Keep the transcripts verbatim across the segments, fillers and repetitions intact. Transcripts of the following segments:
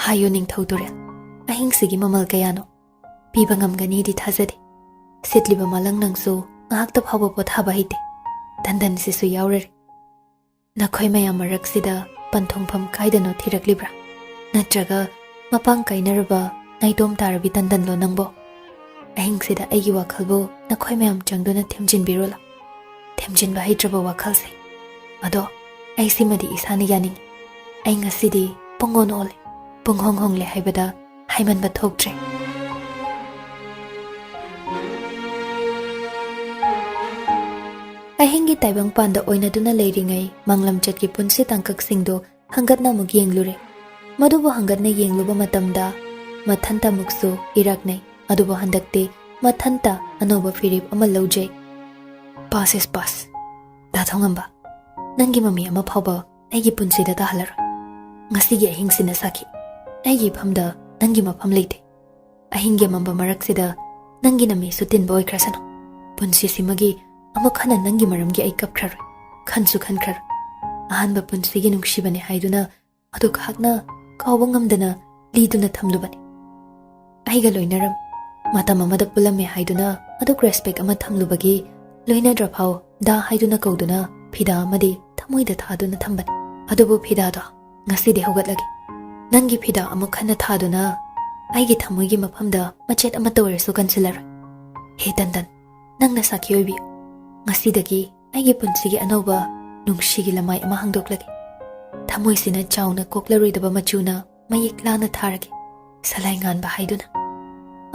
ꯍꯥꯏꯌꯨ ꯅꯤꯡꯊꯧ ꯇꯨꯔꯦꯜ, ꯑꯍꯤꯡꯁꯤꯒꯤ ꯃꯃꯜ ꯀꯌꯥꯅꯣ? ꯄꯤꯕ ꯉꯝꯒꯅꯤꯗꯤ ꯊꯥꯖꯗꯦ꯫ ꯁꯤꯠꯂꯤꯕ ꯃꯥꯂꯪ ꯅꯪꯁꯨ ꯉꯥꯏꯍꯥꯛꯇ ꯐꯥꯎꯕ ꯄꯣꯊꯥꯕ ꯍꯩꯇꯦ꯫ ꯇꯟꯗꯟꯁꯤꯁꯨ ꯌꯥꯎꯔꯔꯦ꯫ ꯅꯈꯣꯏ ꯃꯌꯥꯝ ꯃꯔꯛꯁꯤꯗ ꯄꯟꯊꯨꯡꯐꯝ ꯀꯥꯏꯗꯅꯣ ꯊꯤꯔꯛꯂꯤꯕ꯭ꯔꯥ? ꯅꯠꯇ꯭ꯔꯒ ꯃꯄꯥꯡ ꯀꯥꯏꯅꯔꯕ ꯅꯥꯏꯇꯣꯝ ꯇꯥꯔꯕꯤ ꯇꯟꯗꯟꯂꯣ ꯅꯪꯕꯣ? ꯑꯍꯤꯡꯁꯤꯗ ꯑꯩꯒꯤ ꯋꯥꯈꯜꯕꯨ ꯅꯈꯣꯏ ꯃꯌꯥꯝ ꯆꯪꯗꯨꯅ ꯊꯦꯝꯖꯤꯟꯕꯤꯔꯣꯂꯥ? ꯊꯦꯝꯖꯤꯟꯕ ꯍꯩꯇ꯭ꯔꯕ ꯋꯥꯈꯜꯁꯦ꯫ ꯑꯗꯣ ꯑꯩ ꯁꯤꯃꯗꯤ ꯏꯁꯥꯅ ꯌꯥꯅꯤꯡꯉꯤ꯫ ꯑꯩ ꯉꯁꯤꯗꯤ ꯄꯨꯡ ꯑꯣꯟ ꯑꯣꯜꯂꯦ, ꯄꯨꯡ ꯍꯣꯡ ꯍꯣꯡꯂꯦ ꯍꯥꯏꯕꯗ ꯍꯥꯏꯃꯟꯕ ꯊꯣꯛꯇ꯭ꯔꯦ꯫ ꯑꯍꯤꯡꯒꯤ ꯇꯥꯏꯕꯪꯄꯥꯟꯗ ꯑꯣꯏꯅꯗꯨꯅ ꯂꯩꯔꯤꯉꯩ ꯃꯥꯡꯂꯝꯆꯠꯀꯤ ꯄꯨꯟꯁꯤ ꯇꯥꯡꯀꯛꯁꯤꯡꯗꯨ ꯍꯪꯒꯠꯅ ꯑꯃꯨꯛ ꯌꯦꯡꯂꯨꯔꯦ꯫ ꯃꯗꯨꯕꯨ ꯍꯪꯒꯠꯅ ꯌꯦꯡꯂꯨꯕ ꯃꯇꯝꯗ ꯃꯊꯟꯇ ꯑꯃꯨꯛꯁꯨ ꯏꯔꯥꯛꯅꯩ꯫ ꯑꯗꯨꯕꯨ ꯍꯟꯗꯛꯇꯤ ꯃꯊꯟꯇ ꯑꯅꯧꯕ ꯐꯤꯔꯦꯞ ꯑꯃ ꯂꯧꯖꯩ꯫ Past is past꯫ ꯗꯥ ꯊꯣꯡꯉꯝꯕ, ꯅꯪꯒꯤ ꯃꯃꯤ ꯑꯃ ꯐꯥꯎꯕ ꯑꯩꯒꯤ ꯄꯨꯟꯁꯤꯗ ꯇꯥꯍꯜꯂꯔꯣꯏ꯫ ꯉꯁꯤꯒꯤ ꯑꯍꯤꯡꯁꯤꯅ ꯁꯥꯈꯤ꯫ ꯑꯩꯒꯤ ꯏꯐꯝꯗ ꯅꯪꯒꯤ ꯃꯐꯝ ꯂꯩꯇꯦ꯫ ꯑꯍꯤꯡꯒꯤ ꯑꯃꯝꯕ ꯃꯔꯛꯁꯤꯗ ꯅꯪꯒꯤ ꯅꯃꯤꯁꯨ ꯇꯤꯟꯕ ꯑꯣꯏꯈ꯭ꯔꯁꯅꯨ꯫ ꯄꯨꯟꯁꯤꯁꯤꯃꯒꯤ ꯑꯃꯨꯛ ꯍꯟꯅ ꯅꯪꯒꯤ ꯃꯔꯝꯒꯤ ꯑꯩ ꯀꯞꯈ꯭ꯔꯔꯣꯏ꯫ ꯈꯟꯁꯨ ꯈꯟꯈ꯭ꯔꯔꯣꯏ꯫ ꯑꯍꯥꯟꯕ ꯄꯨꯟꯁꯤꯒꯤ ꯅꯨꯡꯁꯤꯕꯅꯦ ꯍꯥꯏꯗꯨꯅ ꯑꯗꯨ ꯈꯥꯛꯅ ꯀꯥꯎꯕ ꯉꯝꯗꯅ ꯂꯤꯗꯨꯅ ꯊꯝꯂꯨꯕꯅꯤ꯫ ꯑꯩꯒ ꯂꯣꯏꯅꯔꯝꯃꯤ꯫ ꯃꯇꯝ ꯑꯃꯗ ꯄꯨꯜꯂꯝꯃꯦ ꯍꯥꯏꯗꯨꯅ ꯑꯗꯨꯛ ꯔꯦꯁꯄꯦꯛ ꯑꯃ ꯊꯝꯂꯨꯕꯒꯤ ꯂꯣꯏꯅꯗ꯭ꯔꯐꯥꯎ ꯗꯥ ꯍꯥꯏꯗꯨꯅ ꯀꯧꯗꯨꯅ ꯐꯤꯗꯥ ꯑꯃꯗꯤ ꯊꯃꯣꯏꯗ ꯊꯥꯗꯨꯅ ꯊꯝꯕꯅꯤ꯫ ꯑꯗꯨꯕꯨ ꯐꯤꯗꯥꯗꯣ ꯉꯁꯤꯗꯤ ꯍꯧꯒꯠꯂꯒꯦ꯫ ꯅꯪꯒꯤ ꯐꯤꯗꯥ ꯑꯃꯨꯛ ꯍꯟꯅ ꯊꯥꯗꯨꯅ ꯑꯩꯒꯤ ꯊꯃꯣꯏꯒꯤ ꯃꯐꯝꯗ ꯃꯆꯦꯠ ꯑꯃꯠꯇ ꯑꯣꯏꯔꯁꯨ ꯀꯟꯁꯤꯜꯂꯔꯣꯏ꯫ ꯍꯦ ꯇꯟꯗꯟ, ꯅꯪꯅ ꯁꯥꯈꯤ ꯑꯣꯏꯕꯤꯌꯨ꯫ ꯉꯁꯤꯗꯒꯤ ꯑꯩꯒꯤ ꯄꯨꯟꯁꯤꯒꯤ ꯑꯅꯧꯕ ꯅꯨꯡꯁꯤꯒꯤ ꯂꯃꯥꯏ ꯑꯃ ꯍꯥꯡꯗꯣꯛꯂꯒꯦ꯫ ꯊꯃꯣꯏꯁꯤꯅ ꯆꯥꯎꯅ ꯀꯣꯛꯂꯔꯣꯏꯗꯕ ꯃꯆꯨꯅ ꯃꯌꯦꯛ ꯂꯥꯅ ꯊꯥꯔꯒꯦ, ꯁꯂꯥꯏ ꯉꯥꯟꯕ ꯍꯥꯏꯗꯨꯅ꯫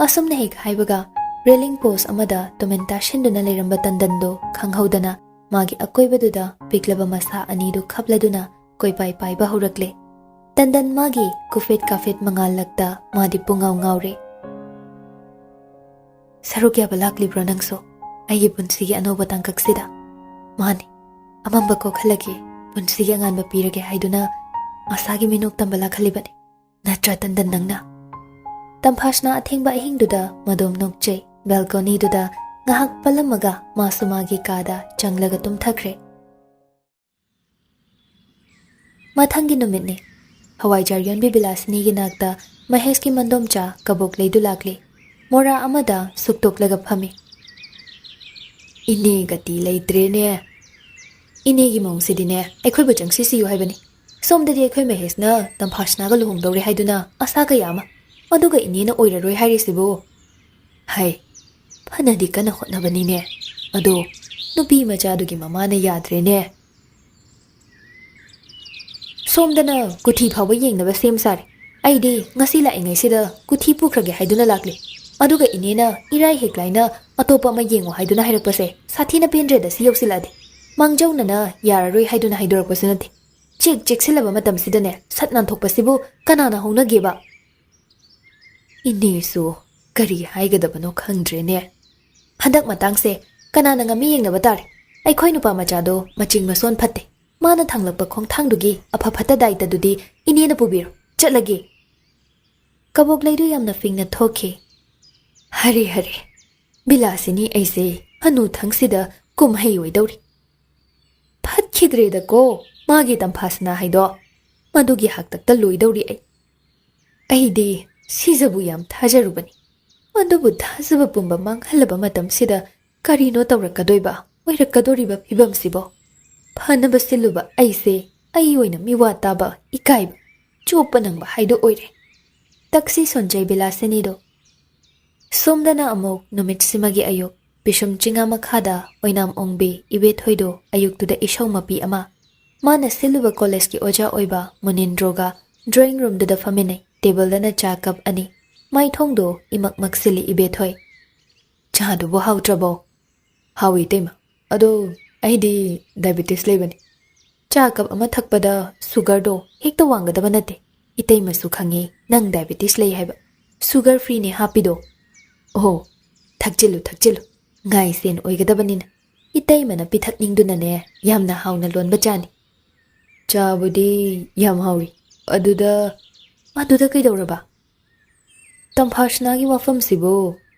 ꯑꯁꯨꯝꯅ ꯍꯦꯛ ꯍꯥꯏꯕꯒ railing post ꯑꯃꯗ ꯇꯨꯃꯤꯟ ꯇꯥꯁꯤꯟꯗꯨꯅ ꯂꯩꯔꯝꯕ ꯇꯟꯗꯟꯗꯣ ꯈꯪꯍꯧꯗꯅ ꯃꯥꯒꯤ ꯑꯀꯣꯏꯕꯗꯨꯗ ꯄꯤꯛꯂꯕ ꯃꯁꯥ ꯑꯅꯤꯗꯨ ꯈꯞꯂꯗꯨꯅ ꯀꯣꯏꯄꯥꯏ ꯄꯥꯏꯕ ꯍꯧꯔꯛꯂꯦ꯫ ꯇꯟꯗꯟ ꯃꯥꯒꯤ ꯀꯨꯐꯦꯠ ꯀꯥꯐꯦꯠ ꯃꯉꯥꯜꯂꯛꯇ ꯃꯥꯗꯤ ꯄꯨꯡꯉꯥꯎ ꯉꯥꯎꯔꯦ꯫ ꯁꯔꯨꯛ ꯌꯥꯕ ꯂꯥꯛꯂꯤꯕ꯭ꯔꯣ ꯅꯪꯁꯨ ꯑꯩꯒꯤ ꯄꯨꯟꯁꯤꯒꯤ ꯑꯅꯧꯕ ꯇꯥꯡꯀꯛꯁꯤꯗ? ꯃꯥꯅꯤ, ꯑꯃꯝꯕ ꯀꯣꯛꯍꯜꯂꯒꯦ, ꯄꯨꯟꯁꯤꯒꯤ ꯑꯉꯥꯟꯕ ꯄꯤꯔꯒꯦ ꯍꯥꯏꯗꯨꯅ ꯃꯁꯥꯒꯤ ꯃꯤꯅꯣꯛ ꯇꯝꯕ ꯂꯥꯛꯍꯜꯂꯤꯕꯅꯤ꯫ ꯅꯠꯇ꯭ꯔꯥ ꯇꯟꯗꯟ ꯅꯪꯅ? ꯇꯝꯐꯥꯁꯅꯥ ꯑꯊꯦꯡꯕ ꯑꯍꯤꯡꯗꯨꯗ ꯃꯗꯣꯝ ꯅꯣꯛꯆꯩ꯫ ꯕꯦꯜꯀꯣꯅꯤꯗꯨꯗ ꯉꯥꯏꯍꯥꯛ ꯄꯜꯂꯝꯃꯒ ꯃꯥꯁꯨ ꯃꯥꯒꯤ ꯀꯥꯗ ꯆꯪꯂꯒ ꯇꯨꯝꯊꯈ꯭ꯔꯦ꯫ ꯃꯊꯪꯒꯤ ꯅꯨꯃꯤꯠꯅꯤ꯫ ꯍꯋꯥꯏꯖꯥꯔ ꯌꯣꯟꯕꯤ ꯕꯤꯂꯥꯁꯤꯅꯤꯒꯤ ꯅꯥꯛꯇ ꯃꯍꯦꯁꯀꯤ ꯃꯟꯗꯣꯝꯆꯥ ꯀꯕꯣꯛ ꯂꯩꯗꯨ ꯂꯥꯛꯂꯤ꯫ ꯃꯣꯔꯥ ꯑꯃꯗ ꯁꯨꯛꯇꯣꯛꯂꯒ ꯐꯝꯃꯤ꯫ "ꯏꯅꯦꯒꯗꯤ ꯂꯩꯇ꯭ꯔꯦꯅꯦ꯫ ꯏꯅꯦꯒꯤ ꯃꯑꯣꯡꯁꯤꯗꯤꯅꯦ, ꯑꯩꯈꯣꯏꯕꯨ ꯆꯪꯁꯤꯁꯤꯌꯨ ꯍꯥꯏꯕꯅꯤ꯫ ꯁꯣꯝꯗꯗꯤ ꯑꯩꯈꯣꯏ ꯃꯍꯦꯁꯅ ꯇꯝꯐꯥꯁꯅꯥꯒ ꯂꯨꯍꯣꯡꯗꯧꯔꯦ ꯍꯥꯏꯗꯨꯅ ꯑꯁꯥ ꯀꯌꯥ ꯑꯃ, ꯑꯗꯨꯒ ꯏꯅꯦꯅ ꯑꯣꯏꯔꯔꯣꯏ ꯍꯥꯏꯔꯤꯁꯤꯕꯨ? ꯍꯩ, ꯐꯅꯗꯤ ꯀꯟꯅ ꯍꯣꯠꯅꯕꯅꯤꯅꯦ꯫ ꯑꯗꯣ ꯅꯨꯄꯤ ꯃꯆꯥꯗꯨꯒꯤ ꯃꯃꯥꯅ ꯌꯥꯗ꯭ꯔꯦꯅꯦ꯫ ꯁꯣꯝꯗꯅ ꯀꯨꯊꯤ ꯐꯥꯎꯕ ꯌꯦꯡꯅꯕ ꯁꯦꯝ ꯁꯥꯔꯦ꯫ ꯑꯩꯗꯤ ꯉꯁꯤ ꯂꯥꯛꯏꯉꯩꯁꯤꯗ ꯀꯨꯊꯤ ꯄꯨꯈ꯭ꯔꯒꯦ ꯍꯥꯏꯗꯨꯅ ꯂꯥꯛꯂꯤ꯫ ꯑꯗꯨꯒ ꯏꯅꯦꯅ ꯏꯔꯥꯏ ꯍꯦꯛ ꯂꯥꯏꯅ ꯑꯇꯣꯞꯄ ꯑꯃ ꯌꯦꯡꯉꯣ ꯍꯥꯏꯗꯨꯅ ꯍꯥꯏꯔꯛꯄꯁꯦ ꯁꯥꯊꯤꯅ ꯄꯦꯟꯗ꯭ꯔꯦꯗ, ꯁꯤ ꯌꯧꯁꯤꯜꯂꯛꯑꯗꯤ꯫ ꯃꯥꯡꯖꯧꯅꯅ ꯌꯥꯔꯔꯣꯏ ꯍꯥꯏꯗꯨꯅ ꯍꯥꯏꯗꯣꯔꯛꯄꯁꯨ ꯅꯠꯇꯦ꯫ ꯆꯦꯛ ꯆꯦꯛꯁꯤꯜꯂꯕ ꯃꯇꯝꯁꯤꯗꯅꯦ ꯁꯠ ꯅꯥꯟꯊꯣꯛꯄꯁꯤꯕꯨ ꯀꯅꯥꯅ ꯍꯧꯅꯒꯦꯕ?" ꯏꯅꯦꯁꯨ ꯀꯔꯤ ꯍꯥꯏꯒꯗꯕꯅꯣ ꯈꯪꯗ꯭ꯔꯦꯅꯦ꯫ ꯍꯟꯗꯛ ꯃꯇꯥꯡꯁꯦ ꯀꯅꯥꯅ ꯉꯝꯃꯤ ꯌꯦꯡꯅꯕ ꯇꯥꯔꯦ꯫ ꯑꯩꯈꯣꯏ ꯅꯨꯄꯥ ꯃꯆꯥꯗꯣ ꯃꯆꯤꯡ ꯃꯁꯣꯟ ꯐꯠꯇꯦ꯫ ꯃꯥꯅ ꯊꯥꯡꯂꯛꯄ ꯈꯣꯡꯊꯥꯡꯗꯨꯒꯤ ꯑꯐ ꯐꯠꯇ ꯗꯥꯏꯇꯗꯨꯗꯤ ꯏꯅꯦꯅ ꯄꯨꯕꯤꯔꯣ꯫ ꯆꯠꯂꯒꯦ꯫ ꯀꯕꯣꯛꯂꯩꯗꯨ ꯌꯥꯝꯅ ꯐꯤꯡꯅ ꯊꯣꯛꯈꯤ꯫ "ꯍꯔꯦ ꯍꯔꯦ, ꯕꯤꯂꯥꯁꯤꯅꯤ ꯑꯩꯁꯦ ꯍꯅꯨꯊꯪꯁꯤꯗ ꯀꯨꯝꯍꯩ ꯑꯣꯏꯗꯧꯔꯤ꯫ ꯐꯠꯈꯤꯗ꯭ꯔꯦꯗꯀꯣ ꯃꯥꯒꯤ ꯇꯝꯐꯥꯁꯅꯥ ꯍꯥꯏꯗꯣ꯫ ꯃꯗꯨꯒꯤ ꯍꯥꯛꯇꯛꯇ ꯂꯣꯏꯗꯧꯔꯤ ꯑꯩ꯫ ꯑꯩꯗꯤ ꯁꯤꯖꯕꯨ ꯌꯥꯝ ꯊꯥꯖꯔꯨꯕꯅꯤ꯫ ꯑꯗꯨꯕꯨ ꯊꯥꯖꯕ ꯄꯨꯝꯕ ꯃꯥꯡꯍꯜꯂꯕ ꯃꯇꯝꯁꯤꯗ ꯀꯔꯤꯅꯣ ꯇꯧꯔꯛꯀꯗꯣꯏꯕ, ꯑꯣꯏꯔꯛꯀꯗꯣꯔꯤꯕ ꯐꯤꯕꯝꯁꯤꯕꯣ? ꯐꯅꯕ ꯁꯤꯜꯂꯨꯕ ꯑꯩꯁꯦ ꯑꯩ ꯑꯣꯏꯅ ꯃꯤꯋꯥ ꯇꯥꯕ, ꯏꯀꯥꯏꯕ, ꯆꯣꯞꯄ ꯅꯪꯕ ꯍꯥꯏꯗꯣ ꯑꯣꯏꯔꯦ꯫" ꯇꯛꯁꯤ ꯁꯣꯟꯖꯩ ꯕꯤꯂꯥꯁꯤꯅꯤꯗꯣ꯫ ꯁꯣꯝꯗꯅ ꯑꯃꯨꯛ ꯅꯨꯃꯤꯠꯁꯤꯃꯒꯤ ꯑꯌꯨꯛ ꯄꯤꯁꯨꯝ ꯆꯤꯡꯉꯥ ꯃꯈꯥꯗ ꯑꯣꯏꯅꯥꯝ ꯑꯣꯡꯕꯤ ꯏꯕꯦꯊꯣꯏꯗꯣ ꯑꯌꯨꯛꯇꯨꯗ ꯏꯁꯧ ꯃꯄꯤ ꯑꯃ꯫ ꯃꯥꯅ ꯁꯤꯜꯂꯨꯕ ꯀꯣꯂꯦꯖꯀꯤ ꯑꯣꯖꯥ ꯑꯣꯏꯕ ꯃꯨꯅꯤꯟꯗ꯭ꯔꯣꯒ ꯗ꯭ꯔꯣꯌꯤꯡ ꯔꯨꯝꯗꯨꯗ ꯐꯝꯃꯤꯟꯅꯩ꯫ ꯇꯦꯕꯜꯗꯅ ꯆꯥ ꯀꯞ ꯑꯅꯤ꯫ ꯃꯥꯏꯊꯣꯡꯗꯣ ꯏꯃꯛ ꯃꯛꯁꯤꯜꯂꯤ ꯏꯕꯦꯊꯣꯏ꯫ "ꯆꯥꯗꯨꯕꯨ ꯍꯥꯎꯇ꯭ꯔꯕꯣ?" "ꯍꯥꯎꯏ ꯏꯇꯩꯃ꯫ ꯑꯗꯣ ꯑꯩꯗꯤ ꯗꯥꯏꯕꯦꯇꯤꯁ ꯂꯩꯕꯅꯤ꯫ ꯆꯥ ꯀꯞ ꯑꯃ ꯊꯛꯄꯗ ꯁꯨꯒꯔꯗꯣ ꯍꯦꯛꯇ ꯋꯥꯡꯒꯗꯕ ꯅꯠꯇꯦ꯫ ꯏꯇꯩꯃꯁꯨ ꯈꯪꯉꯤ ꯅꯪ ꯗꯥꯏꯕꯦꯇꯤꯁ ꯂꯩ ꯍꯥꯏꯕ꯫ ꯁꯨꯒꯔ ꯐ꯭ꯔꯤꯅꯦ ꯍꯥꯞꯄꯤꯗꯣ꯫ ꯑꯣꯍꯣ, ꯊꯛꯆꯤꯜꯂꯨ, ꯊꯛꯆꯤꯜꯂꯨ꯫ ꯉꯥꯏ ꯁꯦꯟ ꯑꯣꯏꯒꯗꯕꯅꯤꯅ꯫ ꯏꯇꯩꯃꯅ ꯄꯤꯊꯛꯅꯤꯡꯗꯨꯅꯅꯦ ꯌꯥꯝꯅ ꯍꯥꯎꯅ ꯂꯣꯟꯕ ꯆꯥꯅꯤ꯫" "ꯆꯥꯕꯨꯗꯤ ꯌꯥꯝ ꯍꯥꯎꯔꯤ꯫ ꯑꯗꯨꯗ..." "ꯑꯗꯨꯗ ꯀꯩꯗꯧꯔꯕ?" "ꯇꯝꯐꯥꯁꯅꯥꯒꯤ ꯋꯥꯐꯝꯁꯤꯕꯨ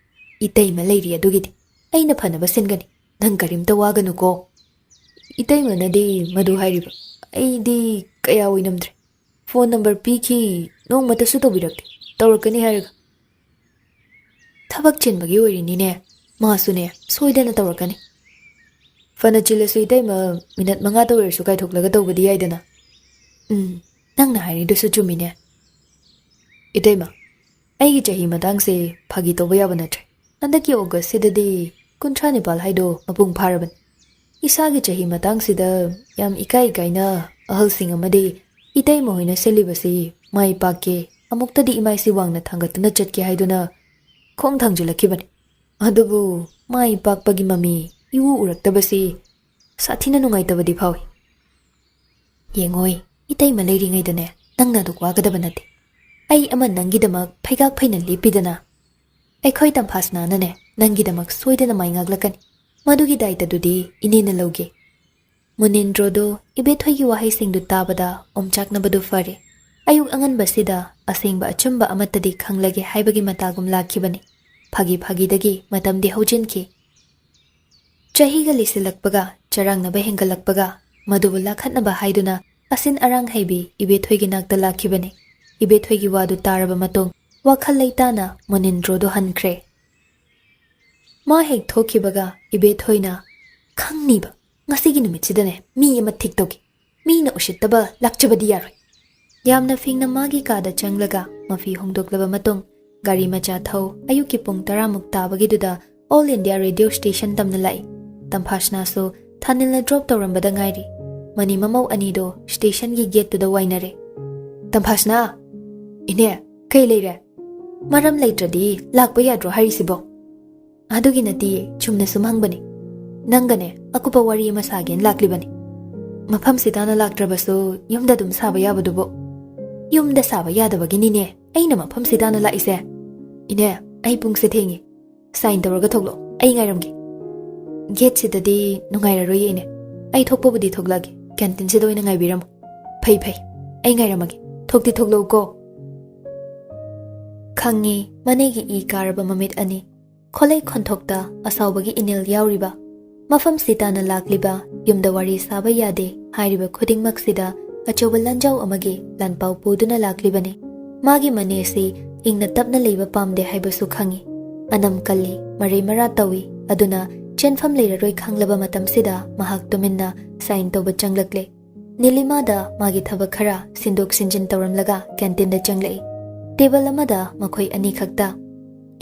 ꯏꯇꯩꯃ ꯂꯩꯔꯤ ꯑꯗꯨꯒꯤꯗꯤ꯫ ꯑꯩꯅ ꯐꯅꯕ ꯁꯤꯟꯒꯅꯤ꯫ ꯅꯪ ꯀꯔꯤꯝꯇ ꯋꯥꯒꯅꯨꯀꯣ꯫" "ꯏꯇꯩꯃꯅꯗꯤ ꯃꯗꯨ ꯍꯥꯏꯔꯤꯕ꯫ ꯑꯩꯗꯤ ꯀꯌꯥ ꯑꯣꯏꯅꯝꯗ꯭ꯔꯦ꯫ ꯐꯣꯟ ꯅꯝꯕꯔ ꯄꯤꯈꯤ, ꯅꯣꯡꯃꯇꯁꯨ ꯇꯧꯕꯤꯔꯛꯇꯦ꯫ ꯇꯧꯔꯛꯀꯅꯤ ꯍꯥꯏꯔꯒ꯫ ꯊꯕꯛ ꯆꯤꯟꯕꯒꯤ ꯑꯣꯏꯔꯤꯅꯤꯅꯦ꯫ ꯃꯥꯁꯨꯅꯦ, ꯁꯣꯏꯗꯅ ꯇꯧꯔꯛꯀꯅꯤ꯫ ꯐꯅ ꯆꯤꯜꯂꯁꯨ ꯏꯇꯩꯃ, ꯃꯤꯅꯠ ꯃꯉꯥꯇ ꯑꯣꯏꯔꯁꯨ ꯀꯥꯏꯊꯣꯛꯂꯒ ꯇꯧꯕꯗꯤ ꯌꯥꯏꯗꯅ꯫ ꯎꯝ, ꯅꯪꯅ ꯍꯥꯏꯔꯤꯗꯨꯁꯨ ꯆꯨꯝꯃꯤꯅꯦ꯫ ꯏꯇꯩꯃ, ꯑꯩꯒꯤ ꯆꯍꯤ ꯃꯇꯥꯡꯁꯦ ꯐꯥꯒꯤ ꯇꯧꯕ ꯌꯥꯕ ꯅꯠꯇ꯭ꯔꯦ꯫ ꯍꯟꯗꯛꯀꯤ ꯑꯣꯒꯁꯁꯤꯗꯗꯤ ꯀꯨꯟꯊ꯭ꯔꯥ ꯅꯤꯄꯥꯜ ꯍꯥꯏꯗꯣ ꯃꯄꯨꯡ ꯐꯥꯔꯕꯅꯤ꯫ ꯏꯁꯥꯒꯤ ꯆꯍꯤ ꯃꯇꯥꯡꯁꯤꯗ ꯌꯥꯝ ꯏꯀꯥꯏ ꯏꯀꯥꯏꯅ ꯑꯍꯜꯁꯤꯡ ꯑꯃꯗꯤ ꯏꯇꯩꯃ ꯍꯣꯏꯅ ꯁꯤꯜꯂꯤꯕꯁꯤ ꯃꯥꯏ ꯄꯥꯛꯀꯦ, ꯑꯃꯨꯛꯇꯗꯤ ꯏꯃꯥꯏꯁꯤ ꯋꯥꯡꯅ ꯊꯥꯡꯒꯠꯇꯨꯅ ꯆꯠꯀꯦ ꯍꯥꯏꯗꯨꯅ ꯈꯣꯡ ꯊꯥꯡꯖꯤꯜꯂꯛꯈꯤꯕꯅꯤ꯫ ꯑꯗꯨꯕꯨ ꯃꯥꯏ ꯄꯥꯛꯄꯒꯤ ꯃꯃꯤ ꯏꯎ ꯎꯔꯛꯇꯕꯁꯤ ꯁꯥꯊꯤꯅ ꯅꯨꯡꯉꯥꯏꯇꯕꯗꯤ ꯐꯥꯎꯏ꯫ ꯌꯦꯡꯉꯣꯏ, ꯏꯇꯩꯃ ꯂꯩꯔꯤꯉꯩꯗꯅꯦ, ꯅꯪꯅ ꯑꯗꯨꯛ ꯋꯥꯒꯗꯕ ꯅꯠꯇꯦ꯫ ꯑꯩ ꯑꯃ ꯅꯪꯒꯤꯗꯃꯛ ꯐꯩꯒꯥꯛ ꯐꯩꯅ ꯂꯦꯞꯄꯤꯗꯅ꯫ ꯑꯩꯈꯣꯏ ꯇꯝꯐꯥꯁꯅꯥꯅꯅꯦ, ꯅꯪꯒꯤꯗꯃꯛ ꯁꯣꯏꯗꯅ ꯃꯥꯏ ꯉꯥꯛꯂꯛꯀꯅꯤ꯫ ꯃꯗꯨꯒꯤ ꯗꯥꯏꯇꯗꯨꯗꯤ ꯏꯅꯦꯅ ꯂꯧꯒꯦ꯫ ꯃꯨꯅꯤꯟꯗ꯭ꯔꯣꯗꯣ ꯏꯕꯦꯊꯣꯏꯒꯤ ꯋꯥꯍꯩꯁꯤꯡꯗꯨ ꯇꯥꯕꯗ ꯑꯣꯝꯆꯥꯛꯅꯕꯗꯨ ꯐꯔꯦ꯫ ꯑꯌꯨꯛ ꯑꯉꯟꯕꯁꯤꯗ ꯑꯁꯦꯡꯕ ꯑꯆꯨꯝꯕ ꯑꯃꯠꯇꯗꯤ ꯈꯪꯂꯒꯦ ꯍꯥꯏꯕꯒꯤ ꯃꯇꯥꯒꯨꯝ ꯂꯥꯛꯈꯤꯕꯅꯤ꯫ ꯐꯥꯒꯤ ꯐꯥꯒꯤꯗꯒꯤ ꯃꯇꯝꯗꯤ ꯍꯧꯖꯤꯟꯈꯤ꯫ ꯆꯍꯤꯒ ꯂꯤꯁꯤꯜꯂꯛꯄꯒ, ꯆꯔꯥꯡꯅꯕ ꯍꯦꯟꯒꯠꯂꯛꯄꯒ, ꯃꯗꯨꯕꯨ ꯂꯥꯈꯠꯅꯕ ꯍꯥꯏꯗꯨꯅ ꯑꯁꯤꯟ ꯑꯔꯥꯡ ꯍꯩꯕꯤ ꯏꯕꯦꯊꯣꯏꯒꯤ ꯅꯥꯛꯇ ꯂꯥꯛꯈꯤꯕꯅꯤ꯫ ꯏꯕꯦꯊꯣꯏꯒꯤ ꯋꯥꯗꯨ ꯇꯥꯔꯕ ꯃꯇꯨꯡ, ꯋꯥꯈꯜ ꯂꯩꯇꯥꯅ ꯃꯨꯅꯤꯟꯗ꯭ꯔꯣꯗꯨ ꯍꯟꯈ꯭ꯔꯦ꯫ ꯃꯥ ꯍꯦꯛ ꯊꯣꯛꯈꯤꯕꯒ ꯏꯕꯦꯊꯣꯏꯅ, "ꯈꯪꯅꯤꯕ, ꯉꯁꯤꯒꯤ ꯅꯨꯃꯤꯠꯁꯤꯗꯅꯦ ꯃꯤ ꯑꯃ ꯊꯤꯛ ꯇꯧꯒꯦ꯫ ꯃꯤꯅ ꯎꯁꯤꯠꯇꯕ ꯂꯥꯛꯆꯕꯗꯤ ꯌꯥꯔꯣꯏ꯫" ꯌꯥꯝꯅ ꯐꯤꯡꯅ ꯃꯥꯒꯤ ꯀꯥꯗ ꯆꯪꯂꯒ ꯃꯐꯤ ꯍꯣꯡꯗꯣꯛꯂꯕ ꯃꯇꯨꯡ, ꯒꯥꯔꯤ ꯃꯆꯥ ꯊꯧ ꯑꯌꯨꯛꯀꯤ ꯄꯨꯡ ꯇꯔꯥꯃꯨꯛ ꯇꯥꯕꯒꯤꯗꯨꯗ ꯑꯣꯜ ꯏꯟꯗꯤꯌꯥ ꯔꯦꯗꯤꯑꯣ ꯁ꯭ꯇꯦꯁꯟ ꯇꯝꯅ ꯂꯥꯛꯏ꯫ ꯇꯝꯐꯥꯁꯅꯥꯁꯨ ꯊꯥꯅꯤꯜꯅ ꯗ꯭ꯔꯣꯞ ꯇꯧꯔꯝꯕꯗ ꯉꯥꯏꯔꯤ꯫ ꯃꯅꯤ ꯃꯃꯧ ꯑꯅꯤꯗꯣ ꯁ꯭ꯇꯦꯁꯟꯒꯤ ꯒꯦꯠꯇꯨꯗ ꯋꯥꯏꯅꯔꯦ꯫ "ꯇꯝꯐꯥꯁꯅꯥ!" "ꯏꯅꯦ, ꯀꯩ ꯂꯩꯔꯦ?" "ꯃꯔꯝ ꯂꯩꯇ꯭ꯔꯗꯤ ꯂꯥꯛꯄ ꯌꯥꯗ꯭ꯔꯣ ꯍꯥꯏꯔꯤꯁꯤꯕꯣ?" "ꯑꯗꯨꯒꯤ ꯅꯠꯇꯤꯌꯦ, ꯆꯨꯝꯅ ꯁꯨꯝ ꯍꯪꯕꯅꯤ꯫ ꯅꯪꯒꯅꯦ ꯑꯀꯨꯞꯄ ꯋꯥꯔꯤ ꯑꯃ ꯁꯥꯒꯦꯅ ꯂꯥꯛꯂꯤꯕꯅꯤ꯫ ꯃꯐꯝꯁꯤ ꯇꯥꯅ ꯂꯥꯛꯇ꯭ꯔꯕꯁꯨ ꯌꯨꯝꯗ ꯑꯗꯨꯝ ꯁꯥꯕ ꯌꯥꯕꯗꯨꯕꯨ?" "ꯌꯨꯝꯗ ꯁꯥꯕ ꯌꯥꯗꯕꯒꯤꯅꯤꯅꯦ ꯑꯩꯅ ꯃꯐꯝꯁꯤ ꯇꯥꯅ ꯂꯥꯛꯏꯁꯦ꯫ ꯏꯅꯦ, ꯑꯩ ꯄꯨꯡꯁꯦ ꯊꯦꯡꯉꯤ꯫ ꯁꯥꯏꯟ ꯇꯧꯔꯒ ꯊꯣꯛꯂꯛꯑꯣ, ꯑꯩ ꯉꯥꯏꯔꯝꯒꯦ꯫" "ꯒꯦꯠꯁꯤꯗꯗꯤ ꯅꯨꯡꯉꯥꯏꯔꯔꯣꯏꯌꯦ ꯏꯅꯦ꯫ ꯑꯩ ꯊꯣꯛꯄꯕꯨꯗꯤ ꯊꯣꯛꯂꯛꯑꯒꯦ, ꯀꯦꯟꯇꯤꯟꯁꯤꯗ ꯑꯣꯏꯅ ꯉꯥꯏꯕꯤꯔꯝꯃꯣ꯫" "ꯐꯩ ꯐꯩ, ꯑꯩ ꯉꯥꯏꯔꯝꯃꯒꯦ꯫ ꯊꯣꯛꯇꯤ ꯊꯣꯛꯂꯛꯎꯀꯣ꯫" ꯈꯪꯉꯤ, ꯃꯅꯦꯒꯤ ꯏ ꯀꯥꯔꯕ ꯃꯃꯤꯠ ꯑꯅꯤ꯫ ꯈꯣꯂꯩ ꯈꯣꯟꯊꯣꯛꯇ ꯑꯁꯥꯎꯕꯒꯤ ꯏꯅꯤꯜ ꯌꯥꯎꯔꯤꯕ꯫ ꯃꯐꯝꯁꯤ ꯇꯥꯅ ꯂꯥꯛꯂꯤꯕ, ꯌꯨꯝꯗ ꯋꯥꯔꯤ ꯁꯥꯕ ꯌꯥꯗꯦ ꯍꯥꯏꯔꯤꯕ ꯈꯨꯗꯤꯡꯃꯛꯁꯤꯗ ꯑꯆꯧꯕ ꯂꯥꯟꯖꯥꯎ ꯑꯃꯒꯤ ꯂꯥꯟꯄꯥꯎ ꯄꯨꯗꯨꯅ ꯂꯥꯛꯂꯤꯕꯅꯤ꯫ ꯃꯥꯒꯤ ꯃꯅꯦꯁꯤ ꯏꯪꯅ ꯇꯞꯅ ꯂꯩꯕ ꯄꯥꯝꯗꯦ ꯍꯥꯏꯕꯁꯨ ꯈꯪꯏ꯫ ꯑꯅꯝ ꯀꯜꯂꯤ, ꯃꯔꯩ ꯃꯔꯥ ꯇꯧꯏ, ꯑꯗꯨꯅ ꯆꯦꯟꯐꯝ ꯂꯩꯔꯔꯣꯏ ꯈꯪꯂꯕ ꯃꯇꯝꯁꯤꯗ ꯃꯍꯥꯛ ꯇꯨꯃꯤꯟꯅ ꯁꯥꯏꯟ ꯇꯧꯕ ꯆꯪꯂꯛꯂꯦ꯫ ꯅꯤꯂꯤꯃꯥꯗ ꯃꯥꯒꯤ ꯊꯕꯛ ꯈꯔ ꯁꯤꯟꯗꯣꯛ ꯁꯤꯟꯖꯤꯟ ꯇꯧꯔꯝꯂꯒ ꯀꯦꯟꯇꯤꯟꯗ ꯆꯪꯂꯛꯏ꯫ ꯇꯦꯕꯜ ꯑꯃꯗ ꯃꯈꯣꯏ ꯑꯅꯤꯈꯛꯇ꯫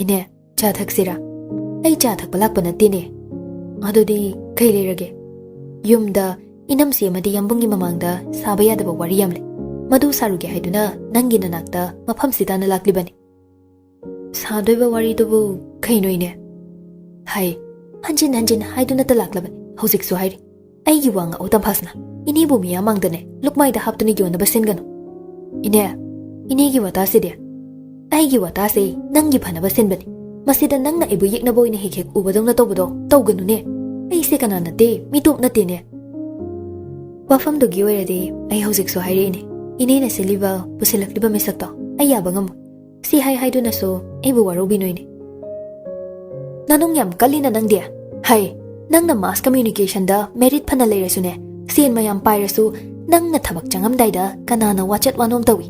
"ꯏꯅꯦ, ꯆꯥ ꯊꯛꯁꯤꯔꯥ?" "ꯑꯩ ꯆꯥ ꯊꯛꯄ ꯂꯥꯛꯄ ꯅꯠꯇꯦꯅꯦ꯫" "ꯑꯗꯨꯗꯤ ꯀꯩ ꯂꯩꯔꯒꯦ?" "ꯌꯨꯝꯗ ꯏꯅꯝꯁꯤ ꯑꯃꯗꯤ ꯌꯥꯝꯕꯨꯡꯒꯤ ꯃꯃꯥꯡꯗ ꯁꯥꯕ ꯌꯥꯗꯕ ꯋꯥꯔꯤ ꯌꯥꯝ ꯂꯩ꯫ ꯃꯗꯨ ꯁꯥꯔꯨꯒꯦ ꯍꯥꯏꯗꯨꯅ ꯅꯪꯒꯤ ꯅꯅꯥꯛꯇ ꯃꯐꯝꯁꯤ ꯇꯥꯟꯅ ꯂꯥꯛꯂꯤꯕꯅꯤ꯫" "ꯁꯥꯗꯣꯏꯕ ꯋꯥꯔꯤꯗꯨꯕꯨ ꯀꯩꯅꯣ, ꯏꯅꯦ?" "ꯍꯥꯏ, ꯍꯟꯖꯤꯟ ꯍꯟꯖꯤꯟ ꯍꯥꯏꯗꯨꯅꯇ ꯂꯥꯛꯂꯕꯅꯤ, ꯍꯧꯖꯤꯛꯁꯨ ꯍꯥꯏꯔꯤ꯫ ꯑꯩꯒꯤ ꯋꯥ ꯉꯥꯛꯎ, ꯇꯝꯐꯥꯁꯅꯥ꯫ ꯏꯅꯦꯕꯨ ꯃꯤꯌꯥꯝ ꯃꯥꯡꯗꯅꯦ ꯂꯨꯛꯃꯥꯏꯗ ꯍꯥꯞꯇꯨꯅ ꯌꯣꯟꯅꯕ ꯁꯤꯟꯒꯅꯨ꯫" "ꯏꯅꯦ, ꯏꯅꯦꯒꯤ ꯋꯥꯇꯥꯁꯤꯗꯤ?" "ꯑꯩꯒꯤ ꯋꯥꯇꯥꯁꯦ ꯅꯪꯒꯤ ꯐꯅꯕ ꯁꯤꯟꯕꯅꯤ꯫ ꯃꯁꯤꯗ ꯅꯪꯅ ꯑꯩꯕꯨ ꯌꯦꯛꯅꯕ ꯑꯣꯏꯅ ꯍꯦꯛ ꯍꯦꯛ ꯎꯕꯗꯧꯅ ꯇꯧꯕꯗꯣ ꯇꯧꯒꯅꯨꯅꯦ꯫ ꯑꯩꯁꯦ ꯀꯅꯥ ꯅꯠꯇꯦ, ꯃꯤꯇꯣꯞ ꯅꯠꯇꯦꯅꯦ꯫" "ꯋꯥꯐꯝꯗꯨꯒꯤ ꯑꯣꯏꯔꯗꯤ ꯑꯩ ꯍꯧꯖꯤꯛꯁꯨ ꯍꯥꯏꯔꯛꯏꯅꯦ, ꯏꯅꯦꯅ ꯁꯤꯜꯂꯤꯕ, ꯄꯨꯁꯤꯜꯂꯛꯂꯤꯕ ꯃꯤꯁꯛꯇꯣ ꯑꯩ ꯌꯥꯕ ꯉꯝꯃꯣꯏ꯫ ꯁꯤ ꯍꯥꯏ ꯍꯥꯏꯗꯨꯅꯁꯨ ꯑꯩꯕꯨ ꯋꯥꯔꯧꯕꯤꯅꯣꯏꯅꯦ꯫" "ꯅꯅꯨꯡ ꯌꯥꯝ ꯀꯜꯂꯤꯅ ꯅꯪꯗꯤ꯫ ꯍꯩ, ꯅꯪꯅ ꯃꯥꯁ ꯀꯝꯃ꯭ꯌꯨꯅꯤꯀꯦꯁꯟꯗ ꯃꯦꯔꯤꯠ ꯐꯅ ꯂꯩꯔꯁꯨꯅꯦ, ꯁꯦꯟ ꯃꯌꯥꯝ ꯄꯥꯏꯔꯁꯨ, ꯅꯪꯅ ꯊꯕꯛ ꯆꯪꯉꯝꯗꯥꯏꯗ ꯀꯅꯥꯅ ꯋꯥꯆꯠ ꯋꯥꯅꯣꯝ ꯇꯧꯏ?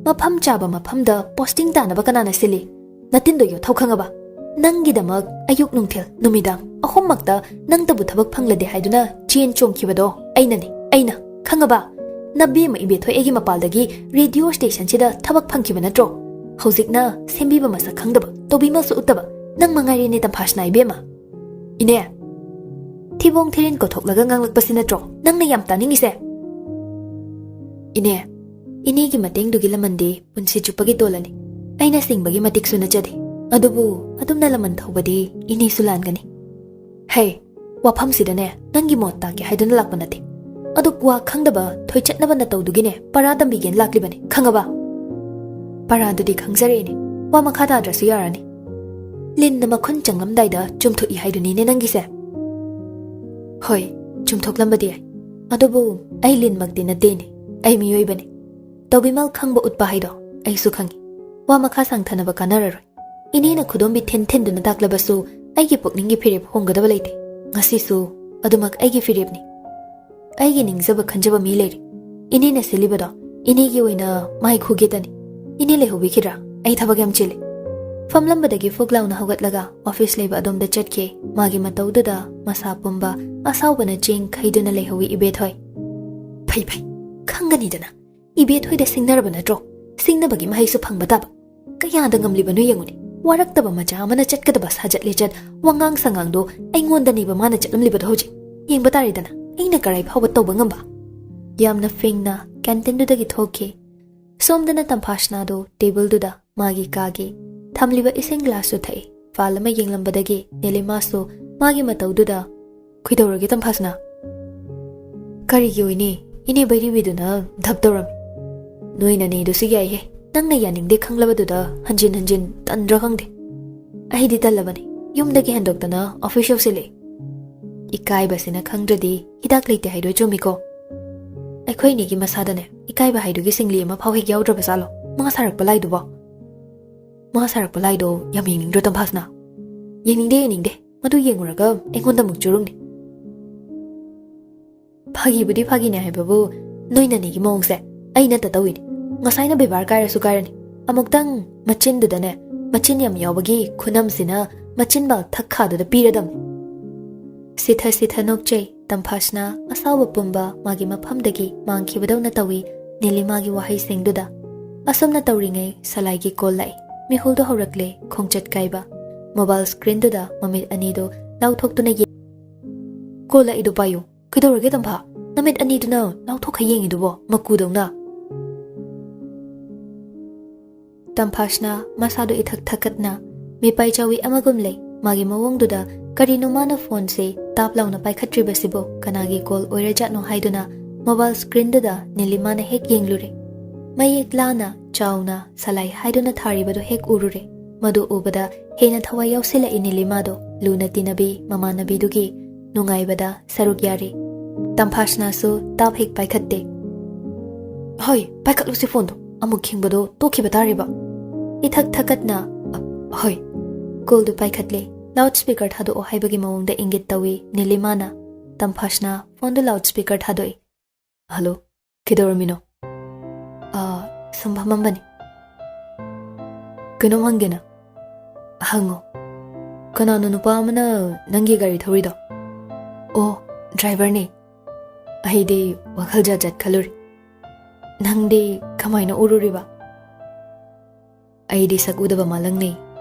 ꯃꯐꯝ ꯆꯥꯕ ꯃꯐꯝꯗ ꯄꯣꯁꯇꯤꯡ ꯇꯥꯅꯕ ꯀꯅꯥꯅ ꯁꯤꯜꯂꯤ? ꯅꯇꯤꯟꯗꯣ ꯌꯣꯠꯊꯧ, ꯈꯪꯉꯕ? ꯅꯪꯒꯤꯗꯃꯛ ꯑꯌꯨꯛ ꯅꯨꯡꯊꯤꯜ ꯅꯨꯃꯤꯗꯥꯡ ꯑꯍꯨꯝꯃꯛꯇ ꯅꯪꯇꯕꯨ ꯊꯕꯛ ꯐꯪꯂꯗꯤ ꯍꯥꯏꯗꯨꯅ ꯆꯦꯟ ꯆꯣꯡꯈꯤꯕꯗꯣ ꯑꯩꯅꯅꯤ, ꯑꯩꯅ, ꯈꯪꯉꯕ? ꯅꯕꯦꯝꯃ ꯏꯕꯦꯊꯣꯏ ꯑꯩꯒꯤ ꯃꯄꯥꯜꯗꯒꯤ ꯔꯦꯗꯤꯑꯣ ꯁ꯭ꯇꯦꯁꯟꯁꯤꯗ ꯊꯕꯛ ꯐꯪꯈꯤꯕ ꯅꯠꯇ꯭ꯔꯣ? ꯍꯧꯖꯤꯛꯅ ꯁꯦꯝꯕꯤꯕ ꯃꯁꯛ ꯈꯪꯗꯕ, ꯇꯧꯕꯤꯃꯜꯁꯨ ꯎꯠꯇꯕ ꯅꯪ ꯃꯉꯥꯏꯔꯦꯅꯦ, ꯇꯝꯐꯥꯁꯅꯥ ꯏꯕꯦꯝꯃ꯫" "ꯏꯅꯦ, ꯊꯤꯕꯣꯡ ꯊꯤꯔꯤꯟ ꯀꯣꯊꯣꯛꯂꯒ ꯉꯥꯡꯂꯛꯄꯁꯤ ꯅꯠꯇ꯭ꯔꯣ ꯅꯪꯅ ꯌꯥꯝ ꯇꯥꯅꯤꯡꯉꯤꯁꯦ?" "ꯏꯅꯦ, ꯏꯅꯦꯒꯤ ꯃꯇꯦꯡꯗꯨꯒꯤ ꯂꯃꯟꯗꯤ ꯄꯨꯟꯁꯤ ꯆꯨꯞꯄꯒꯤ ꯇꯣꯜꯂꯅꯤ꯫ ꯑꯩꯅ ꯁꯤꯡꯕꯒꯤ ꯃꯇꯤꯛꯁꯨ ꯅꯠꯆꯗꯦ꯫ ꯑꯗꯨꯕꯨ ꯑꯗꯨꯝꯅ ꯂꯃꯟ ꯊꯧꯕꯗꯤ ꯏꯅꯦꯁꯨ ꯂꯥꯟꯒꯅꯤ꯫" "ꯍꯦ, ꯋꯥꯐꯝꯁꯤꯗꯅꯦ ꯅꯪꯒꯤ ꯃꯣꯠ ꯇꯥꯛꯀꯦ ꯍꯥꯏꯗꯨꯅ ꯂꯥꯛꯄ ꯅꯠꯇꯦ꯫ ꯑꯗꯨꯛ ꯋꯥ ꯈꯪꯗꯕ, ꯊꯣꯏꯆꯠꯅꯕ ꯅꯇꯧꯗꯨꯒꯤꯅꯦ ꯄꯔꯥ ꯇꯝꯕꯤꯒꯦꯅ ꯂꯥꯛꯂꯤꯕꯅꯤ, ꯈꯪꯉꯕ?" "ꯄꯔꯥꯗꯨꯗꯤ ꯈꯪꯖꯔꯦꯅꯦ, ꯋꯥ ꯃꯈꯥ ꯇꯥꯗ꯭ꯔꯁꯨ ꯌꯥꯔꯅꯤ꯫ ꯂꯤꯟꯅ ꯃꯈꯨꯟ ꯆꯪꯂꯝꯗꯥꯏꯗ ꯆꯨꯝꯊꯣꯛꯏ ꯍꯥꯏꯗꯨꯅꯤꯅꯦ ꯅꯪꯒꯤꯁꯦ꯫" "ꯍꯣꯏ, ꯆꯨꯝꯊꯣꯛꯂꯝꯕꯗꯤ ꯌꯥꯏ꯫ ꯑꯗꯨꯕꯨ ꯑꯩ ꯂꯤꯟꯃꯛꯇꯤ ꯅꯠꯇꯦꯅꯦ, ꯑꯩ ꯃꯤꯑꯣꯏꯕꯅꯤ꯫ ꯇꯧꯕꯤꯃꯜ ꯈꯪꯕ ꯎꯠꯄ ꯍꯥꯏꯗꯣ ꯑꯩꯁꯨ ꯈꯪꯉꯤ꯫" ꯋꯥ ꯃꯈꯥ ꯁꯥꯡꯊꯅꯕ ꯀꯥꯟꯅꯔꯔꯣꯏ꯫ ꯏꯅꯦꯅ ꯈꯨꯗꯣꯝꯕꯤ ꯊꯤꯟ ꯊꯤꯟꯗꯨꯅ ꯇꯥꯛꯂꯕꯁꯨ ꯑꯩꯒꯤ ꯄꯨꯛꯅꯤꯡꯒꯤ ꯐꯤꯔꯦꯞ ꯍꯣꯡꯒꯗꯕ ꯂꯩꯇꯦ꯫ ꯉꯁꯤꯁꯨ ꯑꯗꯨꯃꯛ ꯑꯩꯒꯤ ꯐꯤꯔꯦꯞꯅꯤ꯫ ꯑꯩꯒꯤ ꯅꯤꯡꯖꯕ ꯈꯟꯖꯕ ꯃꯤ ꯂꯩꯔꯤ꯫ "ꯏꯅꯦꯅ ꯁꯤꯜꯂꯤꯕꯗꯣ ꯏꯅꯦꯒꯤ ꯑꯣꯏꯅ ꯃꯥꯏ ꯈꯨꯒꯦꯇꯅꯤ꯫ ꯏꯅꯦ ꯂꯩꯍꯧꯕꯤꯈꯤꯗ꯭ꯔꯥ? ꯑꯩ ꯊꯕꯛ ꯌꯥꯝ ꯆꯤꯜꯂꯤ꯫" ꯐꯝꯂꯝꯕꯗꯒꯤ ꯐꯨꯛ ꯂꯥꯎꯅ ꯍꯧꯒꯠꯂꯒ ꯑꯣꯐꯤꯁ ꯂꯩꯕ ꯑꯗꯣꯝꯗ ꯆꯠꯈꯤ꯫ ꯃꯥꯒꯤ ꯃꯇꯧꯗꯨꯗ ꯃꯁꯥ ꯄꯨꯝꯕ ꯑꯁꯥꯎꯕꯅ ꯆꯦꯡ ꯈꯩꯗꯨꯅ ꯂꯩꯍꯧꯏ ꯏꯕꯦꯊꯣꯏ꯫ "ꯐꯩ ꯐꯩ, ꯈꯪꯒꯅꯤꯗꯅ꯫ ꯏꯕꯦꯊꯣꯏꯗ ꯁꯤꯡꯅꯔꯕ ꯅꯠꯇ꯭ꯔꯣ? ꯁꯤꯡꯅꯕꯒꯤ ꯃꯍꯩꯁꯨ ꯐꯪꯕ ꯇꯥꯕ꯫ ꯀꯌꯥꯗ ꯉꯝꯂꯤꯕꯅꯣ ꯌꯦꯡꯉꯨꯅꯦ꯫ ꯋꯥꯔꯛꯇꯕ ꯃꯆꯥ ꯑꯃꯅ ꯆꯠꯀꯗꯕ ꯁꯥꯖꯠ ꯂꯤꯆꯠ, ꯋꯥꯉꯥꯡ ꯁꯉꯥꯡꯗꯣ ꯑꯩꯉꯣꯟꯗꯅꯦꯕ ꯃꯥꯅ ꯆꯠꯂꯝꯂꯤꯕꯗꯣ ꯍꯧꯖꯤꯛ꯫ ꯌꯦꯡꯕ ꯇꯥꯔꯦꯗꯅ, ꯑꯩꯅ ꯀꯔꯥꯏ ꯐꯥꯎꯕ ꯇꯧꯕ ꯉꯝꯕ꯫" ꯌꯥꯝꯅ ꯐꯤꯡꯅ ꯀꯦꯟꯇꯤꯟꯗꯨꯗꯒꯤ ꯊꯣꯛꯈꯤ꯫ ꯁꯣꯝꯗꯅ ꯇꯝꯐꯥꯁꯅꯥꯗꯨ ꯇꯦꯕꯜꯗꯨꯗ ꯃꯥꯒꯤ ꯀꯥꯒꯤ ꯊꯝꯂꯤꯕ ꯏꯁꯤꯡ ꯒ꯭ꯂꯥꯁꯁꯨ ꯊꯛꯏ꯫ ꯐꯥꯜ ꯑꯃ ꯌꯦꯡꯂꯝꯕꯗꯒꯤ ꯅꯤꯂꯤꯃꯥꯁꯨ ꯃꯥꯒꯤ ꯃꯇꯧꯗꯨꯗ, "ꯀꯩꯗꯧꯔꯒꯦ ꯇꯝꯐꯥꯁꯅꯥ?" "ꯀꯔꯤꯒꯤ ꯑꯣꯏꯅꯤ? ꯏꯅꯦ ꯕꯩꯔꯤꯕꯤꯗꯨꯅ ꯙꯞ ꯇꯧꯔꯝꯃꯤ꯫" "ꯅꯣꯏ ꯅꯅꯦꯗꯨꯁꯨ ꯌꯥꯏꯍꯦ꯫ ꯅꯪꯅ ꯌꯥꯅꯤꯡꯗꯦ ꯈꯪꯂꯕꯗꯨꯗ ꯍꯟꯖꯤꯟ ꯍꯟꯖꯤꯟ ꯇꯟꯗ꯭ꯔꯥ ꯈꯪꯗꯦ꯫ ꯑꯩꯗꯤ ꯇꯜꯂꯕꯅꯤ꯫ ꯌꯨꯝꯗꯒꯤ ꯍꯦꯟꯗꯣꯛꯇꯅ ꯑꯣꯐꯤꯁ ꯌꯧꯁꯤꯜꯂꯛꯏ꯫" "ꯏꯀꯥꯏꯕꯁꯤꯅ ꯈꯪꯗ꯭ꯔꯗꯤ ꯍꯤꯗꯥꯛ ꯂꯩꯇꯦ ꯍꯥꯏꯗꯣ ꯆꯨꯝꯃꯤꯀꯣ꯫ ꯑꯩꯈꯣꯏ ꯏꯅꯦꯒꯤ ꯃꯁꯥꯗꯅꯦ ꯏꯀꯥꯏꯕ ꯍꯥꯏꯗꯨꯒꯤ ꯁꯤꯡꯂꯤ ꯑꯃ ꯐꯥꯎ ꯍꯦꯛ ꯌꯥꯎꯗ꯭ꯔꯕ ꯖꯥꯠꯂꯣ? ꯃꯥ ꯁꯥꯔꯛꯄ ꯂꯥꯏꯗꯨꯕꯣ?" "ꯃꯥ ꯁꯥꯔꯛꯄ ꯂꯥꯏꯗꯣ ꯌꯥꯝ ꯌꯦꯡꯅꯤꯡꯗ꯭ꯔꯣ ꯇꯝꯐꯥꯁꯅꯥ?" "ꯌꯦꯡꯅꯤꯡꯗꯦ, ꯌꯦꯡꯅꯤꯡꯗꯦ꯫ ꯃꯗꯨ ꯌꯦꯡꯉꯨꯔꯒ ꯑꯩꯉꯣꯟꯗ ꯑꯃꯨꯛ ꯆꯨꯔꯨꯡꯅꯤ꯫" "ꯐꯥꯒꯤꯕꯨꯗꯤ ꯐꯥꯒꯤꯅꯦ ꯍꯥꯏꯕꯕꯨ, ꯅꯣꯏ ꯅꯅꯦꯒꯤ ꯃꯑꯣꯡꯁꯦ ꯑꯩ ꯅꯠꯇ ꯇꯧꯏꯅꯦ꯫ ꯉꯁꯥꯏꯅ ꯕꯦꯕꯥꯔ ꯀꯥꯏꯔꯁꯨ ꯀꯥꯏꯔꯅꯤ, ꯑꯃꯨꯛꯇꯪ ꯃꯆꯤꯟꯗꯨꯗꯅꯦ, ꯃꯆꯤꯟ ꯌꯥꯝ ꯌꯥꯎꯕꯒꯤ ꯈꯨꯅꯝꯁꯤꯅ ꯃꯆꯤꯟꯕꯥꯜ ꯊꯛꯈꯥꯗꯨꯗ ꯄꯤꯔꯗꯝꯅꯤ꯫" ꯁꯤꯊ ꯁꯤꯊ ꯅꯣꯛꯆꯩ꯫ ꯇꯝꯐꯥꯁꯅꯥ ꯑꯁꯥꯎꯕ ꯄꯨꯝꯕ ꯃꯥꯒꯤ ꯃꯐꯝꯗꯒꯤ ꯃꯥꯡꯈꯤꯕꯗꯧꯅ ꯇꯧꯏ ꯅꯤꯂꯤꯃꯥꯒꯤ ꯋꯥꯍꯩꯁꯤꯡꯗꯨꯗ꯫ ꯑꯁꯨꯝꯅ ꯇꯧꯔꯤꯉꯩ ꯁꯂꯥꯏꯒꯤ ꯀꯣꯜ ꯂꯥꯛꯏ꯫ ꯃꯤꯍꯨꯜꯗꯨ ꯍꯧꯔꯛꯂꯦ, ꯈꯣꯡꯆꯠ ꯀꯥꯏꯕ꯫ ꯃꯣꯕꯥꯏꯜ ꯁ꯭ꯀ꯭ꯔꯤꯟꯗꯨꯗ ꯃꯃꯤꯠ ꯑꯅꯤꯗꯨ ꯂꯥꯎꯊꯣꯛꯇꯨꯅ ꯌꯦꯡ-, "ꯀꯣꯜ ꯂꯥꯛꯏꯗꯨ ꯄꯥꯏꯌꯨ꯫ ꯀꯩꯗꯧꯔꯒꯦ ꯇꯝꯐꯥ? ꯅꯃꯤꯠ ꯑꯅꯤꯗꯨꯅ ꯂꯥꯎꯊꯣꯛꯈ ꯌꯦꯡꯉꯤꯗꯨꯕꯣ ꯃꯀꯨꯗꯧꯅ?" ꯇꯝꯐꯥꯁꯅ ꯃꯁꯥꯗꯨ ꯏꯊꯛ ꯊꯛꯀꯠꯅ ꯃꯤꯄꯥꯏ ꯆꯥꯎꯏ ꯑꯃꯒꯨꯝ ꯂꯩ꯫ ꯃꯥꯒꯤ ꯃꯑꯣꯡꯗꯨꯗ ꯀꯔꯤꯅꯣ ꯃꯥꯅ ꯐꯣꯟꯁꯦ ꯇꯥꯞ ꯂꯥꯎꯅ ꯄꯥꯏꯈꯠꯇ꯭ꯔꯤꯕꯁꯤꯕꯨ? ꯀꯅꯥꯒꯤ ꯀꯣꯜ ꯑꯣꯏꯔꯖꯥꯠꯅꯣ ꯍꯥꯏꯗꯨꯅ ꯃꯣꯕꯥꯏꯜ ꯁ꯭ꯀ꯭ꯔꯤꯟꯗꯨꯗ ꯅꯤꯂꯤꯃꯥꯅ ꯍꯦꯛ ꯌꯦꯡꯂꯨꯔꯦ꯫ ꯃꯌꯦꯛ ꯂꯥꯅ ꯆꯥꯎꯅ ꯁꯂꯥꯏ ꯍꯥꯏꯗꯨꯅ ꯊꯥꯔꯤꯕꯗꯨ ꯍꯦꯛ ꯎꯔꯨꯔꯦ꯫ ꯃꯗꯨ ꯎꯕꯗ ꯍꯦꯟꯅ ꯊꯋꯥꯏ ꯌꯥꯎꯁꯤꯜꯂꯛꯏ ꯅꯤꯂꯤꯃꯥꯗꯣ꯫ ꯂꯨꯅ ꯇꯤꯟꯅꯕꯤ ꯃꯃꯥꯟꯅꯕꯤꯗꯨꯒꯤ ꯅꯨꯡꯉꯥꯏꯕꯗ ꯁꯔꯨꯛ ꯌꯥꯔꯤ꯫ ꯇꯝꯐꯥꯁꯅꯥꯁꯨ ꯇꯥꯞ ꯍꯦꯛ ꯄꯥꯏꯈꯠꯇꯦ꯫ "ꯍꯣꯏ, ꯄꯥꯏꯈꯠꯂꯨꯁꯤ ꯐꯣꯟꯗꯣ, ꯑꯃꯨꯛ ꯈꯤꯡꯕꯗꯣ ꯇꯣꯛꯈꯤꯕ ꯇꯥꯔꯦꯕ꯫" ꯏꯊꯛ ꯊꯛꯀꯠꯅ, "ꯑ, ꯍꯣꯏ꯫" ꯀꯣꯜꯗꯨ ꯄꯥꯏꯈꯠꯂꯦ꯫ ꯂꯥꯎꯗ ꯁ꯭ꯄꯤꯀꯔ ꯊꯥꯗꯣꯛꯑꯣ ꯍꯥꯏꯕꯒꯤ ꯃꯑꯣꯡꯗ ꯏꯪꯒꯤꯠ ꯇꯧꯏ ꯅꯤꯂꯤꯃꯥꯅ꯫ ꯇꯝꯐꯥꯁꯅꯥ ꯐꯣꯟꯗꯨ ꯂꯥꯎꯗ ꯁ꯭ꯄꯤꯀꯔ ꯊꯥꯗꯣꯛꯏ꯫ "ꯍꯜꯂꯣ?" ꯀꯩꯗꯧꯔꯝꯃꯤꯅꯣ? ꯑꯥ, ꯁꯨꯝ ꯐꯝꯃꯝꯕꯅꯤ꯫ ꯀꯩꯅꯣꯝ ꯍꯪꯒꯦꯅ꯫ ꯍꯪꯉꯣ꯫ ꯀꯅꯥꯅꯣ ꯅꯨꯄꯥ ꯑꯃꯅ ꯅꯪꯒꯤ ꯒꯥꯔꯤ ꯊꯧꯔꯤꯗꯣ? ꯑꯣ, ꯗ꯭ꯔꯥꯏꯚꯔꯅꯦ꯫ ꯑꯩꯗꯤ ꯋꯥꯈꯜ ꯖꯥꯠ ꯖꯥꯠ ꯈꯜꯂꯨꯔꯦ꯫ ꯅꯪꯗꯤ ꯀꯃꯥꯏꯅ ꯎꯔꯨꯔꯤꯕ? ꯑꯩꯗꯤ ꯁꯛ ꯎꯗꯕ ꯃꯥꯂꯪꯅꯦ,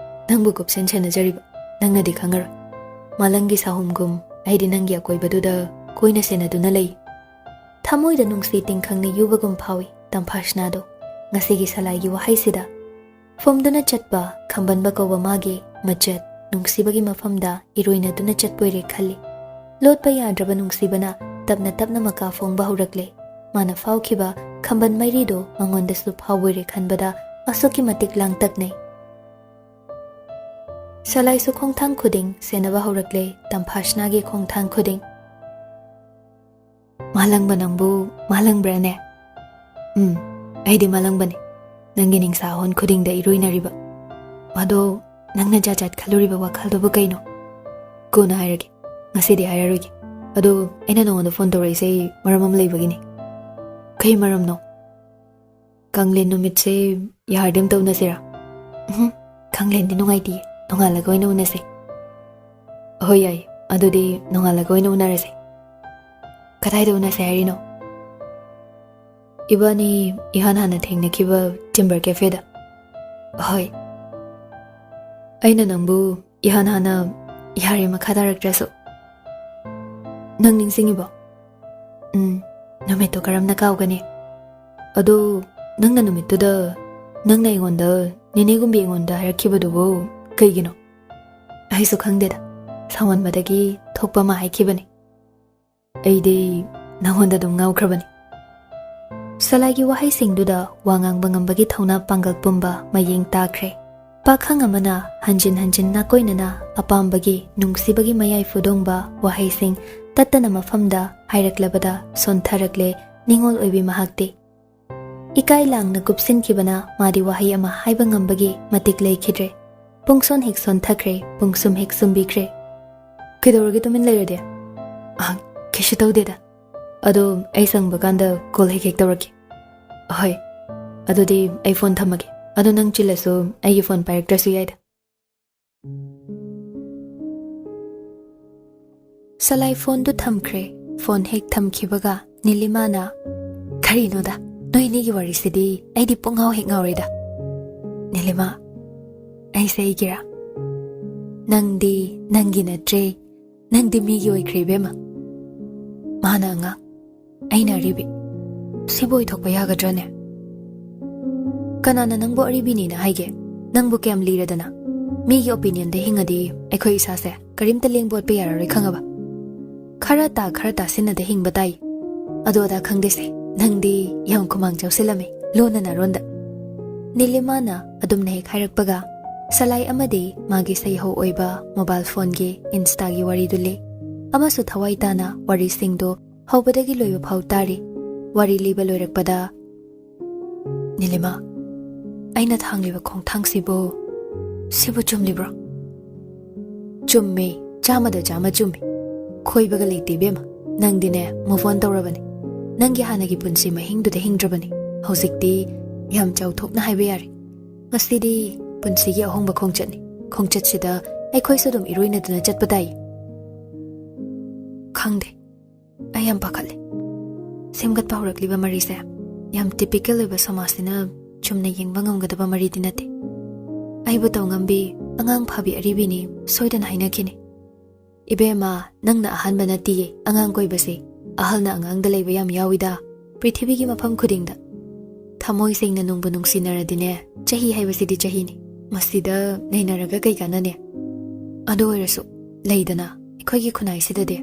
ꯅꯪꯕꯨ ꯀꯨꯞꯁꯦꯟ ꯁꯦꯟꯅꯖꯔꯤꯕ꯫ ꯅꯪꯅꯗꯤ ꯈꯪꯉꯔꯣꯏ꯫ ꯃꯥꯂꯪꯒꯤ ꯁꯥꯍꯨꯝꯒꯨꯝ ꯑꯩꯗꯤ ꯅꯪꯒꯤ ꯑꯀꯣꯏꯕꯗꯨꯗ ꯀꯣꯏꯅ ꯁꯦꯟꯅꯗꯨꯅ ꯂꯩ꯫ ꯊꯃꯣꯏꯗ ꯅꯨꯡꯁꯤ ꯇꯤꯡꯈꯪꯅ ꯌꯨꯕꯒꯨꯝ ꯐꯥꯎꯏ ꯇꯝꯐꯥꯁꯅꯥꯗꯣ ꯉꯁꯤꯒꯤ ꯁꯂꯥꯏꯒꯤ ꯋꯥꯍꯩꯁꯤꯗ꯫ ꯐꯨꯝꯗꯨꯅ ꯆꯠꯄ ꯈꯝꯕꯟꯕ ꯀꯧꯕ ꯃꯥꯒꯤ ꯃꯆꯠ ꯅꯨꯡꯁꯤꯕꯒꯤ ꯃꯐꯝꯗ ꯏꯔꯣꯏꯅꯗꯨꯅ ꯆꯠꯄꯣꯏꯔꯦ ꯈꯜꯂꯤ꯫ ꯂꯣꯠꯄ ꯌꯥꯗ꯭ꯔꯕ ꯅꯨꯡꯁꯤꯕꯅ ꯇꯞꯅ ꯇꯞꯅ ꯃꯀꯥ ꯐꯣꯡꯕ ꯍꯧꯔꯛꯂꯦ꯫ ꯃꯥꯅ ꯐꯥꯎꯈꯤꯕ ꯈꯝꯕꯟ ꯃꯩꯔꯤꯗꯣ ꯃꯉꯣꯟꯗꯁꯨ ꯐꯥꯎꯕꯣꯏꯔꯦ ꯈꯟꯕꯗ ꯑꯁꯨꯛꯀꯤ ꯃꯇꯤꯛ ꯂꯥꯡꯇꯛꯅꯩ꯫ ꯁꯂꯥꯏꯁꯨ ꯈꯣꯡꯊꯥꯡ ꯈꯨꯗꯤꯡ ꯁꯦꯟꯅꯕ ꯍꯧꯔꯛꯂꯦ, ꯇꯝꯐꯥꯁꯅꯥꯒꯤ ꯈꯣꯡꯊꯥꯡ ꯈꯨꯗꯤꯡ꯫ "ꯃꯥꯂꯪꯕ ꯅꯪꯕꯨ ꯃꯥꯂꯪꯕ꯭ꯔꯥꯅꯦ?" "ꯎꯝ, ꯑꯩꯗꯤ ꯃꯥꯂꯪꯕꯅꯦ, ꯅꯪꯒꯤ ꯅꯤꯡꯁꯥ ꯑꯍꯣꯟ ꯈꯨꯗꯤꯡꯗ ꯏꯔꯣꯏꯅꯔꯤꯕ꯫ ꯑꯗꯣ ꯅꯪꯅ ꯖꯥꯠ ꯖꯥꯠ ꯈꯜꯂꯨꯔꯤꯕ ꯋꯥꯈꯜꯗꯨꯕꯨ ꯀꯩꯅꯣ?" "ꯀꯣꯟꯅ ꯍꯥꯏꯔꯒꯦ, ꯉꯁꯤꯗꯤ ꯍꯥꯏꯔꯔꯣꯏꯒꯦ꯫ ꯑꯗꯣ ꯑꯩꯅ ꯅꯉꯣꯟꯗ ꯐꯣꯟ ꯇꯧꯔꯛꯏꯁꯦ ꯃꯔꯝ ꯑꯃ ꯂꯩꯕꯒꯤꯅꯦ꯫" "ꯀꯩ ꯃꯔꯝꯅꯣ?" "ꯀꯥꯡꯂꯦꯟ ꯅꯨꯃꯤꯠꯁꯦ ꯌꯥꯔꯗꯤ ꯑꯝꯇ ꯎꯅꯁꯤꯔꯥ?" "ꯎꯝ, ꯀꯥꯡꯂꯦꯟꯗꯤ ꯅꯨꯡꯉꯥꯏꯇꯤꯌꯦ, ꯅꯣꯡꯉꯥꯜꯂꯒ ꯑꯣꯏꯅ ꯎꯅꯁꯦ꯫" "ꯍꯣꯏ, ꯌꯥꯏ, ꯑꯗꯨꯗꯤ ꯅꯣꯡꯉꯥꯜꯂꯒ ꯑꯣꯏꯅ ꯎꯅꯔꯁꯦ꯫" "ꯀꯗꯥꯏꯗ ꯎꯅꯁꯦ ꯍꯥꯏꯔꯤꯅꯣ?" "ꯏꯕꯥꯅꯤ ꯏꯍꯥꯟ ꯍꯥꯟꯅ ꯊꯦꯡꯅꯈꯤꯕ ꯇꯤꯝꯕꯔ ꯀꯦꯐꯦꯗ꯫" "ꯍꯣꯏ꯫" "ꯑꯩꯅ ꯅꯪꯕꯨ ꯏꯍꯥꯟ ꯍꯥꯟꯅ ꯌꯥꯔꯦ ꯃꯈꯥ ꯇꯥꯔꯛꯇ꯭ꯔꯁꯨ꯫ ꯅꯪ ꯅꯤꯡꯁꯤꯡꯉꯤꯕꯣ?" "ꯎꯝ, ꯅꯨꯃꯤꯠꯇꯨ ꯀꯔꯝꯅ ꯀꯥꯎꯒꯅꯤ? ꯑꯗꯣ ꯅꯪꯅ ꯅꯨꯃꯤꯠꯇꯨꯗ ꯅꯪꯅ ꯑꯩꯉꯣꯟꯗ, ꯅꯦꯅꯦꯒꯨꯝꯕꯤ ꯑꯩꯉꯣꯟꯗ ꯍꯥꯏꯔꯛꯈꯤꯕꯗꯨꯕꯨ ꯀꯩꯒꯤꯅꯣ?" "ꯑꯩꯁꯨ ꯈꯪꯗꯦꯗ, ꯁꯥꯎꯃꯟꯕꯗꯒꯤ ꯊꯣꯛꯄ ꯑꯃ ꯍꯥꯏꯈꯤꯕꯅꯤ꯫ ꯑꯩꯗꯤ ꯅꯉꯣꯟꯗ ꯑꯗꯨꯝ ꯉꯥꯎꯈ꯭ꯔꯕꯅꯤ꯫" ꯁꯂꯥꯏꯒꯤ ꯋꯥꯍꯩꯁꯤꯡꯗꯨꯗ ꯋꯥ ꯉꯥꯡꯕ ꯉꯝꯕꯒꯤ ꯊꯧꯅꯥ ꯄꯥꯡꯒꯜ ꯄꯨꯝꯕ ꯃꯌꯦꯡ ꯇꯥꯈ꯭ꯔꯦ꯫ ꯄꯥꯈꯪ ꯑꯃꯅ ꯍꯟꯖꯤꯟ ꯍꯟꯖꯤꯟ ꯅꯥꯀꯣꯏꯅꯅ ꯑꯄꯥꯝꯕꯒꯤ ꯅꯨꯡꯁꯤꯕꯒꯤ ꯃꯌꯥꯏ ꯐꯨꯗꯣꯡꯕ ꯋꯥꯍꯩꯁꯤꯡ ꯇꯠꯇꯅ ꯃꯐꯝꯗ ꯍꯥꯏꯔꯛꯂꯕꯗ ꯁꯣꯟꯊꯔꯛꯂꯦ ꯅꯤꯡꯉꯣꯜ ꯑꯣꯏꯕꯤ ꯃꯍꯥꯛꯇꯤ꯫ ꯏꯀꯥꯏ ꯂꯥꯡꯅ ꯀꯨꯞꯁꯤꯟꯈꯤꯕꯅ ꯃꯥꯗꯤ ꯋꯥꯍꯩ ꯑꯃ ꯍꯥꯏꯕ ꯉꯝꯕꯒꯤ ꯃꯇꯤꯛ ꯂꯩꯈꯤꯗ꯭ꯔꯦ꯫ ꯄꯨꯡꯁꯣꯟ ꯍꯦꯛ ꯁꯣꯟꯊꯈ꯭ꯔꯦ, ꯄꯨꯡꯁꯨꯝ ꯍꯦꯛ ꯁꯨꯝꯕꯤꯈ꯭ꯔꯦ꯫ "ꯀꯩꯗꯧꯔꯒꯦ ꯇꯨꯃꯤꯟ ꯂꯩꯔꯗꯤ?" "ꯑ, ꯀꯩꯁꯨ ꯇꯧꯗꯦꯗ꯫" ꯑꯗꯣ ꯑꯩ ꯁꯪꯕ ꯀꯥꯟꯗ ꯀꯣꯜ ꯍꯦꯛ ꯍꯦꯛ ꯇꯧꯔꯛꯀꯦ꯫ ꯍꯣꯏ, ꯑꯗꯨꯗꯤ ꯑꯩ ꯐꯣꯟ ꯊꯝꯃꯒꯦ꯫ ꯑꯗꯣ ꯅꯪ ꯆꯤꯜꯂꯁꯨ ꯑꯩꯒꯤ ꯐꯣꯟ ꯄꯥꯏꯔꯛꯇ꯭ꯔꯁꯨ ꯌꯥꯏꯗ꯫ ꯁꯂꯥꯏ ꯐꯣꯟꯗꯨ ꯊꯝꯈ꯭ꯔꯦ꯫ ꯐꯣꯟ ꯍꯦꯛ ꯊꯝꯈꯤꯕꯒ ꯅꯤꯂꯤꯃꯥꯅ, "ꯀꯔꯤꯅꯣꯗ, ꯅꯣꯏ ꯑꯅꯤꯒꯤ ꯋꯥꯔꯤꯁꯤꯗꯤ ꯑꯩꯗꯤ ꯄꯨꯡꯉꯥꯎ ꯍꯦꯛ ꯉꯥꯎꯔꯦꯗ꯫" "ꯅꯤꯂꯤꯃꯥ, ꯑꯩꯁꯦ ꯑꯩꯒꯤꯔꯥ? ꯅꯪꯗꯤ ꯅꯪꯒꯤ ꯅꯠꯇ꯭ꯔꯦ, ꯅꯪꯗꯤ ꯃꯤꯒꯤ ꯑꯣꯏꯈ꯭ꯔꯦ ꯏꯕꯦꯝꯃ꯫" ꯃꯥꯅ ꯑꯉꯥꯡ, ꯑꯩꯅ ꯑꯔꯤꯕꯤ꯫ ꯁꯤꯕꯨ ꯑꯣꯏꯊꯣꯛꯄ ꯌꯥꯒꯗ꯭ꯔꯅꯦ? ꯀꯅꯥꯅ ꯅꯪꯕꯨ ꯑꯔꯤꯕꯤꯅꯤꯅ ꯍꯥꯏꯒꯦ? ꯅꯪꯕꯨ ꯀꯌꯥꯝ ꯂꯤꯔꯗꯅ? ꯃꯤꯒꯤ ꯑꯣꯄꯤꯅꯤꯌꯟꯗ ꯍꯤꯡꯉꯗꯤ ꯑꯩꯈꯣꯏ ꯏꯁꯥꯁꯦ ꯀꯔꯤꯝꯇ ꯂꯦꯡꯕ ꯑꯣꯠꯄ ꯌꯥꯔꯔꯣꯏ, ꯈꯪꯉꯕ? ꯈꯔ ꯇꯥ ꯈꯔ ꯇꯥꯁꯤꯟꯅꯗ ꯍꯤꯡꯕ ꯇꯥꯏ꯫ ꯑꯗꯨ ꯑꯗꯥ ꯈꯪꯗꯦꯁꯦ, ꯅꯪꯗꯤ ꯌꯥꯝ ꯈꯨꯃꯥꯡ ꯆꯥꯎꯁꯤꯜꯂꯝꯃꯦ ꯂꯣꯟꯅ ꯅꯥꯔꯣꯟꯗ꯫ ꯅꯤꯂꯤꯃꯥꯅ ꯑꯗꯨꯝꯅ ꯍꯦꯛ ꯍꯥꯏꯔꯛꯄꯒ ꯁꯂꯥꯏ ꯑꯃꯗꯤ ꯃꯥꯒꯤ ꯁꯩꯍꯧ ꯑꯣꯏꯕ ꯃꯣꯕꯥꯏꯜ ꯐꯣꯟꯒꯤ ꯏꯟꯁꯇꯥꯒꯤ ꯋꯥꯔꯤꯗꯨ ꯂꯤ꯫ ꯑꯃꯁꯨ ꯊꯋꯥꯏ ꯇꯥꯅ ꯋꯥꯔꯤꯁꯤꯡꯗꯨ ꯍꯧꯕꯗꯒꯤ ꯂꯣꯏꯕ ꯐꯥꯎ ꯇꯥꯔꯤ꯫ ꯋꯥꯔꯤ ꯂꯤꯕ ꯂꯣꯏꯔꯛꯄꯗ, "ꯅꯤꯂꯤꯃꯥ, ꯑꯩꯅ ꯊꯥꯡꯂꯤꯕ ꯈꯣꯡꯊꯥꯡꯁꯤꯕꯨ, ꯁꯤꯕꯨ ꯆꯨꯝꯂꯤꯕ꯭ꯔꯣ?" "ꯆꯨꯝꯃꯦ, ꯆꯥꯝꯃꯗ ꯆꯥꯝꯃ ꯆꯨꯝꯃꯦ꯫ ꯈꯣꯏꯕꯒ ꯂꯩꯇꯦ ꯏꯕꯦꯝꯃ꯫ ꯅꯪꯗꯤꯅꯦ, move on ꯇꯧꯔꯕꯅꯦ꯫ ꯅꯪꯒꯤ ꯍꯥꯟꯅꯒꯤ ꯄꯨꯟꯁꯤ ꯃꯍꯤꯡꯗꯨꯗ ꯍꯤꯡꯗ꯭ꯔꯕꯅꯦ꯫ ꯍꯧꯖꯤꯛꯇꯤ ꯌꯥꯝ ꯆꯥꯎꯊꯣꯛꯅ ꯍꯥꯏꯕ ꯌꯥꯔꯦ꯫ ꯃꯁꯤꯗꯤ ꯄꯨꯟꯁꯤꯒꯤ ꯑꯍꯣꯡꯕ ꯈꯣꯡꯆꯠꯅꯤ꯫ ꯈꯣꯡꯆꯠꯁꯤꯗ ꯑꯩꯈꯣꯏꯁꯨ ꯑꯗꯨꯝ ꯏꯔꯣꯏꯅꯗꯨꯅ ꯆꯠꯄ ꯇꯥꯏ꯫" "ꯈꯪꯗꯦ, ꯑꯩ ꯌꯥꯝ ꯄꯥꯈꯠꯂꯦ꯫ ꯁꯦꯝꯒꯠꯄ ꯍꯧꯔꯛꯂꯤꯕ ꯃꯔꯤꯁꯦ ꯌꯥꯝ ꯇꯤꯄꯤꯀꯦꯜ ꯑꯣꯏꯕ ꯁꯃꯥꯖꯁꯤꯅ ꯆꯨꯝꯅ ꯌꯦꯡꯕ ꯉꯝꯒꯗꯕ ꯃꯔꯤꯗꯤ ꯅꯠꯇꯦ꯫ ꯑꯩꯕꯨ ꯇꯧꯉꯝꯕꯤ, ꯑꯉꯥꯡ ꯐꯥꯕꯤ ꯑꯔꯤꯕꯤꯅꯤ ꯁꯣꯏꯗꯅ ꯍꯥꯏꯅꯈꯤꯅꯤ꯫" "ꯏꯕꯦꯝꯃ, ꯅꯪꯅ ꯑꯍꯥꯟꯕ ꯅꯠꯇꯤꯌꯦ ꯑꯉꯥꯡ ꯀꯣꯏꯕꯁꯦ꯫ ꯑꯍꯜꯅ ꯑꯉꯥꯡꯗ ꯂꯩꯕ ꯌꯥꯝ ꯌꯥꯎꯏꯗ, ꯄ꯭ꯔꯤꯊꯤꯕꯤꯒꯤ ꯃꯐꯝ ꯈꯨꯗꯤꯡꯗ꯫ ꯊꯃꯣꯏ ꯁꯦꯡꯅ ꯅꯨꯡꯕꯨ ꯅꯨꯡꯁꯤꯅꯔꯗꯤꯅꯦ, ꯆꯍꯤ ꯍꯥꯏꯕꯁꯤꯗꯤ ꯆꯍꯤꯅꯤ꯫ ꯃꯁꯤꯗ ꯅꯩꯅꯔꯒ ꯀꯩ ꯀꯥꯟꯅꯅꯤ? ꯑꯗꯨ ꯑꯣꯏꯔꯁꯨ, ꯂꯩꯗꯅ, ꯑꯩꯈꯣꯏꯒꯤ ꯈꯨꯟꯅꯥꯏꯁꯤꯗꯗꯤ꯫"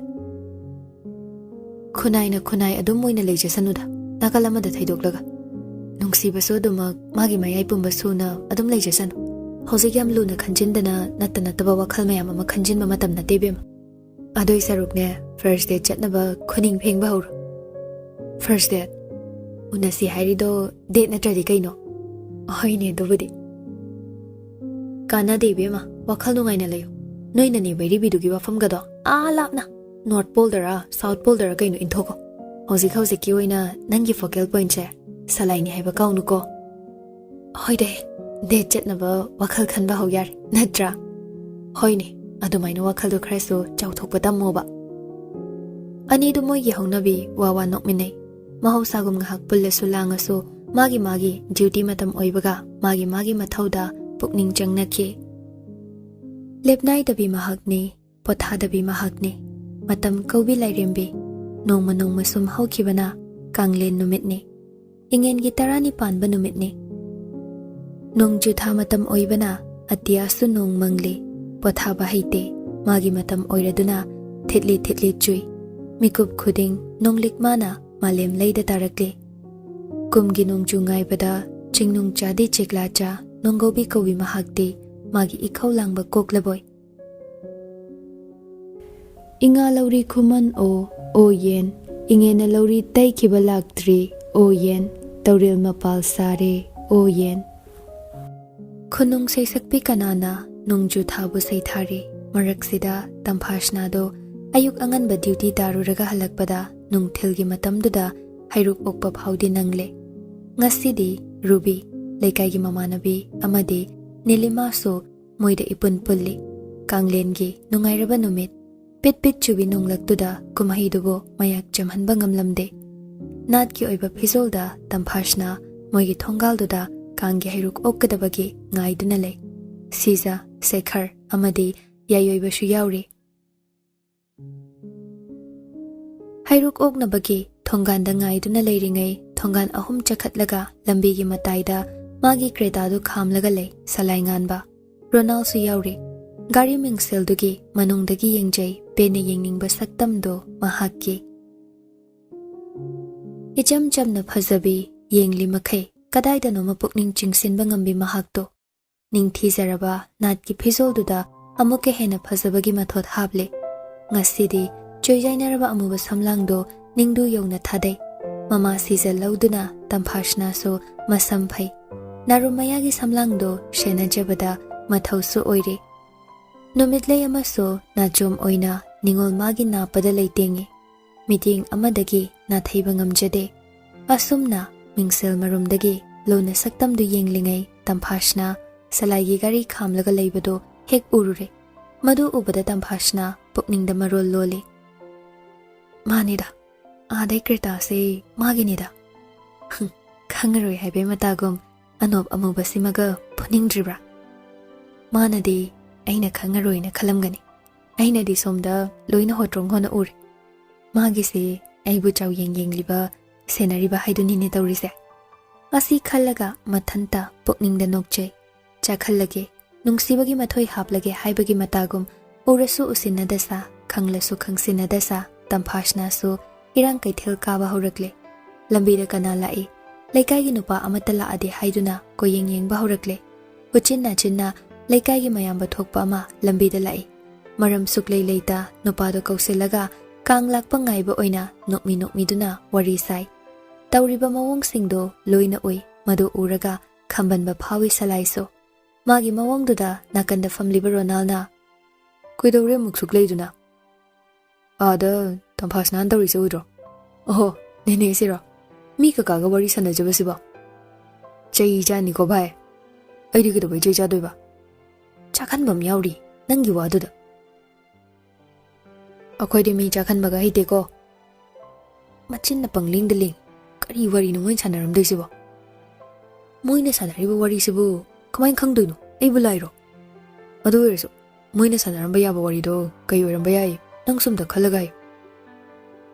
"ꯈꯨꯟꯅꯥꯏꯅ ꯈꯨꯟꯅꯥꯏ ꯑꯗꯨꯝ ꯑꯣꯏꯅ ꯂꯩꯖꯁꯅꯨꯗ, ꯅꯥꯀꯜ ꯑꯃꯗ ꯊꯩꯗꯣꯛꯂꯒ꯫ ꯅꯨꯡꯁꯤꯕꯁꯨ ꯑꯗꯨꯃꯛ ꯃꯥꯒꯤ ꯃꯌꯥꯏ ꯄꯨꯝꯕ ꯁꯨꯅ ꯑꯗꯨꯝ ꯂꯩꯖꯁꯅꯨ꯫ ꯍꯧꯖꯤꯛ ꯌꯥꯝ ꯂꯨꯅ ꯈꯟꯖꯤꯟꯗꯅ ꯅꯠꯇ ꯅꯠꯇꯕ ꯋꯥꯈꯜ ꯃꯌꯥꯝ ꯑꯃ ꯈꯟꯖꯤꯟꯕ ꯃꯇꯝ ꯅꯠꯇꯦ ꯏꯕꯦꯝꯃ꯫ ꯑꯗꯨꯏ ꯁꯔꯨꯛꯅꯦ, ꯐꯥꯔꯁ ꯗꯦꯠ ꯆꯠꯅꯕ ꯈꯨꯅꯤꯡ ꯐꯦꯡꯕ ꯍꯧꯔꯣ꯫" "First date? ꯎꯅꯁꯤ ꯍꯥꯏꯔꯤꯗꯣ ꯗꯦꯠ ꯅꯠꯇ꯭ꯔꯗꯤ ꯀꯩꯅꯣ?" "ꯍꯣꯏꯅꯦ, ꯑꯗꯨꯕꯨꯗꯤ꯫" "ꯀꯥꯟꯅꯗꯦ ꯏꯕꯦꯝꯃ, ꯋꯥꯈꯜ ꯅꯨꯡꯉꯥꯏꯅ ꯂꯩꯌꯨ꯫ ꯅꯣꯏ ꯅꯅꯦ ꯕꯩꯔꯤꯕꯤꯗꯨꯒꯤ ꯋꯥꯐꯝꯒꯗꯣ ꯑꯥ ꯂꯥꯞꯅ, ꯅꯣꯔꯠ ꯄꯣꯜꯗꯔ ꯁꯥꯎꯠ ꯄꯣꯜꯗꯔ ꯀꯩꯅꯣ ꯏꯟꯊꯣꯛꯈꯣ꯫ ꯍꯧꯖꯤꯛ ꯍꯧꯖꯤꯛꯀꯤ ꯑꯣꯏꯅ ꯅꯪꯒꯤ focal pointꯁꯦ ꯁꯂꯥꯏꯅꯤ ꯍꯥꯏꯕ ꯀꯥꯎꯅꯨꯀꯣ꯫ ꯍꯣꯏꯗꯦ, date ꯆꯠꯅꯕ ꯋꯥꯈꯜ ꯈꯟꯕ ꯍꯧ ꯌꯥꯔꯦ, ꯅꯠꯇ꯭ꯔꯥ? ꯍꯣꯏꯅꯦ, ꯑꯗꯨꯃꯥꯏꯅ ꯋꯥꯈꯜꯗꯣ ꯈꯔꯁꯨ ꯆꯥꯎꯊꯣꯛꯄ ꯇꯝꯃꯣꯕ꯫ ꯑꯅꯤꯗꯨ ꯃꯣꯏꯒꯤ ꯍꯧꯅꯕꯤ ꯋꯥ ꯋꯥ ꯅꯣꯛꯃꯤꯟꯅꯩ꯫ ꯃꯍꯧꯁꯥꯒꯨꯝ ꯉꯥꯏꯍꯥꯛ ꯄꯨꯜꯂꯁꯨ ꯂꯥꯡꯉꯁꯨ ꯃꯥꯒꯤ ꯃꯥꯒꯤ duty ꯃꯇꯝ ꯑꯣꯏꯕꯒ ꯃꯥꯒꯤ ꯃꯥꯒꯤ ꯃꯊꯧꯗ ꯄꯨꯛꯅꯤꯡ ꯆꯪꯅꯈꯤ꯫ ꯂꯦꯞꯅꯥꯏꯗꯕꯤ ꯃꯍꯥꯛꯅꯤ, ꯄꯣꯊꯥꯗꯕꯤ ꯃꯍꯥꯛꯅꯤ꯫ ꯃꯇꯝ ꯀꯧꯕꯤ ꯂꯥꯏꯔꯦꯝꯕꯤ꯫ ꯅꯣꯡꯃ ꯅꯣꯡꯃ ꯁꯨꯝ ꯍꯧꯈꯤꯕꯅ ꯀꯥꯡꯂꯦꯟ ꯅꯨꯃꯤꯠꯅꯤ꯫ ꯏꯉꯦꯟꯒꯤ ꯇꯔꯥꯅꯤ ꯄꯥꯟꯕ ꯅꯨꯃꯤꯠꯅꯤ꯫ ꯅꯣꯡꯖꯨ ꯊꯥ ꯃꯇꯝ ꯑꯣꯏꯕꯅ ꯑꯇꯤꯌꯥꯁꯨ ꯅꯣꯡ ꯃꯪꯂꯤ꯫ ꯄꯣꯊꯥꯕ ꯍꯩꯇꯦ꯫ ꯃꯥꯒꯤ ꯃꯇꯝ ꯑꯣꯏꯔꯗꯨꯅ ꯊꯤꯠꯂꯤ ꯊꯤꯠꯂꯤ ꯆꯨꯏ꯫ ꯃꯤꯀꯨꯞ ꯈꯨꯗꯤꯡ ꯅꯣꯡꯂꯤꯛ ꯃꯥꯅ ꯃꯥꯂꯦꯝ ꯂꯩꯗ ꯇꯥꯔꯛꯂꯤ꯫ ꯀꯨꯝꯒꯤ ꯅꯣꯡꯖꯨ ꯉꯥꯏꯕꯗ ꯆꯤꯡꯅꯨꯡ ꯆꯥꯗꯤ ꯆꯤꯛꯂꯥ ꯆꯥ ꯅꯣꯡꯒꯧꯕꯤ ꯀꯧꯏ ꯃꯍꯥꯛꯇꯤ ꯃꯥꯒꯤ ꯏꯈꯧ ꯂꯥꯡꯕ ꯀꯣꯛꯂꯕꯣꯏ꯫ ꯏꯉꯥ ꯂꯧꯔꯤ ꯈꯨꯃꯟ ꯑꯣ, ꯑꯣ ꯌꯦꯟ, ꯏꯉꯦꯟꯅ ꯂꯧꯔꯤ ꯇꯩꯈꯤꯕ ꯂꯥꯛꯇ꯭ꯔꯤ, ꯑꯣ ꯌꯦꯟ, ꯇꯧꯔꯦꯜ ꯃꯄꯥꯜ ꯁꯥꯔꯦ, ꯑꯣ ꯌꯦꯟ꯫ ꯈꯨꯅꯨꯡ ꯁꯩꯁꯛꯄꯤ ꯀꯅꯥꯅ ꯅꯣꯡꯖꯨ ꯊꯥꯕꯨ ꯁꯩꯊꯥꯔꯤ? ꯃꯔꯛꯁꯤꯗ ꯇꯝꯐꯥꯁꯅꯥꯗꯣ ꯑꯌꯨꯛ ꯑꯉꯟꯕ duty ꯇꯥꯔꯨꯔꯒ ꯍꯜꯂꯛꯄꯗ ꯅꯨꯡꯊꯤꯜꯒꯤ ꯃꯇꯝꯗꯨꯗ ꯍꯩꯔꯨꯛ ꯑꯣꯛꯄ ꯐꯥꯎꯗꯤ ꯅꯪꯂꯦ꯫ ꯉꯁꯤꯗꯤ ꯔꯨꯕꯤ, ꯂꯩꯀꯥꯏꯒꯤ ꯃꯃꯥꯟꯅꯕꯤ ꯑꯃꯗꯤ ꯅꯤꯂꯤꯃꯥꯁꯨ ꯃꯣꯏꯗ ꯏꯄꯨꯟ ꯄꯨꯜꯂꯤ꯫ ꯀꯥꯡꯂꯦꯟꯒꯤ ꯅꯨꯡꯉꯥꯏꯔꯕ ꯅꯨꯃꯤꯠ꯫ ꯄꯤꯠ ꯄꯤꯠ ꯆꯨꯕꯤ ꯅꯣꯡꯂꯛꯇꯨꯗ ꯀꯨꯝꯍꯩꯗꯨꯕꯨ ꯃꯌꯥꯛ ꯆꯝꯍꯟꯕ ꯉꯝꯂꯝꯗꯦ꯫ ꯅꯥꯠꯀꯤ ꯑꯣꯏꯕ ꯐꯤꯖꯣꯜꯗ ꯇꯝꯐꯥꯁꯅ ꯃꯣꯏꯒꯤ ꯊꯣꯡꯒꯥꯜꯗꯨꯗ ꯀꯥꯡꯒꯤ ꯍꯩꯔꯨꯛ ꯑꯣꯛꯀꯗꯕꯒꯤ ꯉꯥꯏꯗꯨꯅ ꯂꯩ꯫ ꯁꯤꯖ, ꯁꯦꯈꯔ ꯑꯃꯗꯤ ꯌꯥꯏꯑꯣꯏꯕꯁꯨ ꯌꯥꯎꯔꯤ꯫ ꯍꯩꯔꯨꯛ ꯑꯣꯛꯅꯕꯒꯤ ꯊꯣꯡꯒꯥꯟꯗ ꯉꯥꯏꯗꯨꯅ ꯂꯩꯔꯤꯉꯩ ꯊꯣꯡꯒꯥꯟ ꯑꯍꯨꯝ ꯆꯈꯠꯂꯒ ꯂꯝꯕꯤꯒꯤ ꯃꯇꯥꯏꯗ ꯃꯥꯒꯤ ꯀ꯭ꯔꯦꯇꯥꯗꯨ ꯈꯥꯝꯂꯒ ꯂꯩ ꯁꯂꯥꯏ ꯉꯥꯟꯕ꯫ ꯔꯣꯅꯥꯜꯁꯨ ꯌꯥꯎꯔꯤ꯫ ꯒꯥꯔꯤ ꯃꯤꯡꯁꯦꯜꯗꯨꯒꯤ ꯃꯅꯨꯡꯗꯒꯤ ꯌꯦꯡꯖꯩ ꯄꯦꯟꯅ ꯌꯦꯡꯅꯤꯡꯕ ꯁꯛꯇꯝꯗꯣ ꯃꯍꯥꯛꯀꯤ꯫ ꯏꯆꯝ ꯆꯝꯅ ꯐꯖꯕꯤ, ꯌꯦꯡꯂꯤ ꯃꯈꯩ ꯀꯗꯥꯏꯗꯅꯣꯃ ꯄꯨꯛꯅꯤꯡ ꯆꯤꯡꯁꯤꯟꯕ ꯉꯝꯕꯤ ꯃꯍꯥꯛꯇꯣ꯫ ꯅꯤꯡꯊꯤꯖꯔꯕ ꯅꯥꯠꯀꯤ ꯐꯤꯖꯣꯜꯗꯨꯗ ꯑꯃꯨꯛꯀ ꯍꯦꯟꯅ ꯐꯖꯕꯒꯤ ꯃꯊꯣꯠ ꯍꯥꯞꯂꯦ꯫ ꯉꯁꯤꯗꯤ ꯆꯣꯏꯖꯥꯏꯅꯔꯕ ꯑꯃꯨꯕ ꯁꯝꯂꯥꯡꯗꯣ ꯅꯤꯡꯗꯨ ꯌꯧꯅ ꯊꯥꯗꯩ꯫ ꯃꯃꯥ ꯁꯤꯖ ꯂꯧꯗꯨꯅ ꯇꯝꯐꯥꯁꯅꯥꯁꯨ ꯃꯁꯝ ꯐꯩ꯫ ꯅꯥꯔꯨꯝ ꯃꯌꯥꯒꯤ ꯁꯝꯂꯥꯡꯗꯣ ꯁꯦꯟꯅꯖꯕꯗ ꯃꯊꯧꯁꯨ ꯑꯣꯏꯔꯦ꯫ ꯅꯨꯃꯤꯠꯂꯩ ꯑꯃꯁꯨ ꯅꯥꯆꯣꯝ ꯑꯣꯏꯅ ꯅꯤꯉꯣꯜ ꯃꯥꯒꯤ ꯅꯥꯞꯄꯗ ꯂꯩꯇꯦꯡꯉꯤ꯫ ꯃꯤꯠꯌꯦꯡ ꯑꯃꯗꯒꯤ ꯅꯥꯊꯩꯕ ꯉꯝꯖꯗꯦ꯫ ꯑꯁꯨꯝꯅ ꯃꯤꯡꯁꯦꯜ ꯃꯔꯨꯝꯗꯒꯤ ꯂꯨꯅ ꯁꯛꯇꯝꯗꯨ ꯌꯦꯡꯂꯤꯉꯩ ꯇꯝꯐꯥꯁꯅ ꯁꯂꯥꯏꯒꯤ ꯒꯥꯔꯤ ꯈꯥꯝꯂꯒ ꯂꯩꯕꯗꯨ ꯍꯦꯛ ꯎꯔꯨꯔꯦ꯫ ꯃꯗꯨ ꯎꯕꯗ ꯇꯝꯐꯥꯁꯅ ꯄꯨꯛꯅꯤꯡꯗ ꯃꯔꯣꯜ ꯂꯣꯜꯂꯤ꯫ "ꯃꯥꯅꯤꯗ, ꯑꯥꯗꯩ ꯀ꯭ꯔꯦꯇꯥꯁꯦ ꯃꯥꯒꯤꯅꯤꯗ꯫ ꯍꯨꯝ, ꯈꯪꯉꯔꯣꯏ ꯍꯥꯏꯕꯩ ꯃꯇꯥꯒꯨꯝ ꯑꯅꯣꯞ ꯑꯃꯨꯕꯁꯤꯃꯒ ꯐꯨꯅꯤꯡꯗ꯭ꯔꯤꯕ꯭ꯔꯥ? ꯃꯥꯅꯗꯤ ꯑꯩꯅ ꯈꯪꯉꯔꯣꯏꯅ ꯈꯜꯂꯝꯒꯅꯤ꯫ ꯑꯩꯅꯗꯤ ꯁꯣꯝꯗ ꯂꯣꯏꯅ ꯍꯣꯇ꯭ꯔꯣꯡ ꯍꯣꯅ ꯎꯔꯦ꯫ ꯃꯥꯒꯤꯁꯦ ꯑꯩꯕꯨ ꯆꯥꯎꯌꯦꯡ ꯌꯦꯡꯂꯤꯕ, ꯁꯦꯟꯅꯔꯤꯕ ꯍꯥꯏꯗꯨꯅꯤꯅꯦ ꯇꯧꯔꯤꯁꯦ"꯫ ꯑꯁꯤ ꯈꯜꯂꯒ ꯃꯊꯟꯇ ꯄꯨꯛꯅꯤꯡꯗ ꯅꯣꯛꯆꯩ꯫ ꯆꯥꯈꯜꯂꯒꯦ, ꯅꯨꯡꯁꯤꯕꯒꯤ ꯃꯊꯣꯏ ꯍꯥꯞꯂꯒꯦ ꯍꯥꯏꯕꯒꯤ ꯃꯇꯥꯒꯨꯝ, ꯎꯔꯁꯨ ꯎꯁꯤꯟꯅꯗ ꯁꯥ, ꯈꯪꯂꯁꯨ ꯈꯪꯁꯤꯟꯅꯗ ꯁꯥ, ꯇꯝꯐꯥꯁꯅꯥꯁꯨ ꯏꯔꯥꯡ ꯀꯩꯊꯦꯜ ꯀꯥꯕ ꯍꯧꯔꯛꯂꯦ꯫ ꯂꯝꯕꯤꯗ ꯀꯅꯥ ꯂꯥꯛꯏ? ꯂꯩꯀꯥꯏꯒꯤ ꯅꯨꯄꯥ ꯑꯃꯠꯇ ꯂꯥꯛꯑꯗꯤ ꯍꯥꯏꯗꯨꯅ ꯀꯣꯌꯦꯡ ꯌꯦꯡꯕ ꯍꯧꯔꯛꯂꯦ꯫ ꯎꯆꯤꯟ ꯅꯥꯆꯤꯟꯅ ꯂꯩꯀꯥꯏꯒꯤ ꯃꯌꯥꯝꯕ ꯊꯣꯛꯄ ꯑꯃ ꯂꯝꯕꯤꯗ ꯂꯥꯛꯏ꯫ ꯃꯔꯝ ꯁꯨꯛꯂꯩ ꯂꯩꯇ ꯅꯨꯄꯥꯗꯣ ꯀꯧꯁꯤꯜꯂꯒ ꯀꯥꯡ ꯂꯥꯛꯄ ꯉꯥꯏꯕ ꯑꯣꯏꯅ ꯅꯣꯛꯃꯤ ꯅꯣꯛꯃꯤꯗꯨꯅ ꯋꯥꯔꯤ ꯁꯥꯏ꯫ ꯇꯧꯔꯤꯕ ꯃꯑꯣꯡꯁꯤꯡꯗꯣ ꯂꯣꯏꯅ ꯎꯏ꯫ ꯃꯗꯨ ꯎꯔꯒ ꯈꯝꯕꯟꯕ ꯐꯥꯎꯏ ꯁꯂꯥꯏꯁꯨ꯫ ꯃꯥꯒꯤ ꯃꯑꯣꯡꯗꯨꯗ ꯅꯥꯀꯟꯗ ꯐꯝꯂꯤꯕ ꯔꯣꯅꯥꯜꯅ, "ꯀꯩꯗꯧꯔꯦ ꯑꯃꯨꯛ ꯁꯨꯛ ꯂꯩꯗꯨꯅ? ꯑꯥꯗ ꯇꯝꯐꯥꯁꯅꯥꯅ ꯇꯧꯔꯤꯁꯦ ꯎꯗ꯭ꯔꯣ? ꯑꯣꯍꯣ, ꯅꯦꯅꯦꯁꯤꯔꯣ? ꯃꯤ ꯀꯀꯥꯒ ꯋꯥꯔꯤ ꯁꯥꯟꯅꯖꯕꯁꯤꯕꯣ? ꯆꯩ ꯆꯥꯅꯤꯀꯣ ꯚꯥꯏ꯫ ꯑꯩꯗꯤ ꯀꯩꯗꯧꯕꯩ ꯆꯩ ꯆꯥꯗꯣꯏꯕ? ꯆꯥꯛꯍꯟꯕ ꯑꯃ ꯌꯥꯎꯔꯤ ꯅꯪꯒꯤ ꯋꯥꯗꯨꯗ꯫ ꯑꯩꯈꯣꯏꯗꯤ ꯃꯤ ꯆꯥꯛꯍꯟꯕꯒ ꯍꯩꯇꯦꯀꯣ"꯫ ꯃꯆꯤꯟꯅ ꯄꯪꯂꯦꯡꯗ ꯂꯦꯡ꯫ ꯀꯔꯤ ꯋꯥꯔꯤꯅꯣ ꯃꯣꯏꯅ ꯁꯥꯟꯅꯔꯝꯗꯣꯏꯁꯤꯕꯣ? ꯃꯣꯏꯅ ꯁꯥꯟꯅꯔꯤꯕ ꯋꯥꯔꯤꯁꯤꯕꯨ ꯀꯃꯥꯏꯅ ꯈꯪꯗꯣꯏꯅꯣ? ꯑꯩꯕꯨ ꯂꯥꯏꯔꯣ? ꯑꯗꯨ ꯑꯣꯏꯔꯁꯨ ꯃꯣꯏꯅ ꯁꯥꯟꯅꯔꯝꯕ ꯌꯥꯕ ꯋꯥꯔꯤꯗꯣ ꯀꯩ ꯑꯣꯏꯔꯝꯕ ꯌꯥꯏ? ꯅꯪ ꯁꯨꯝꯗ ꯈꯜꯂꯒ ꯍꯥꯏꯌꯨ꯫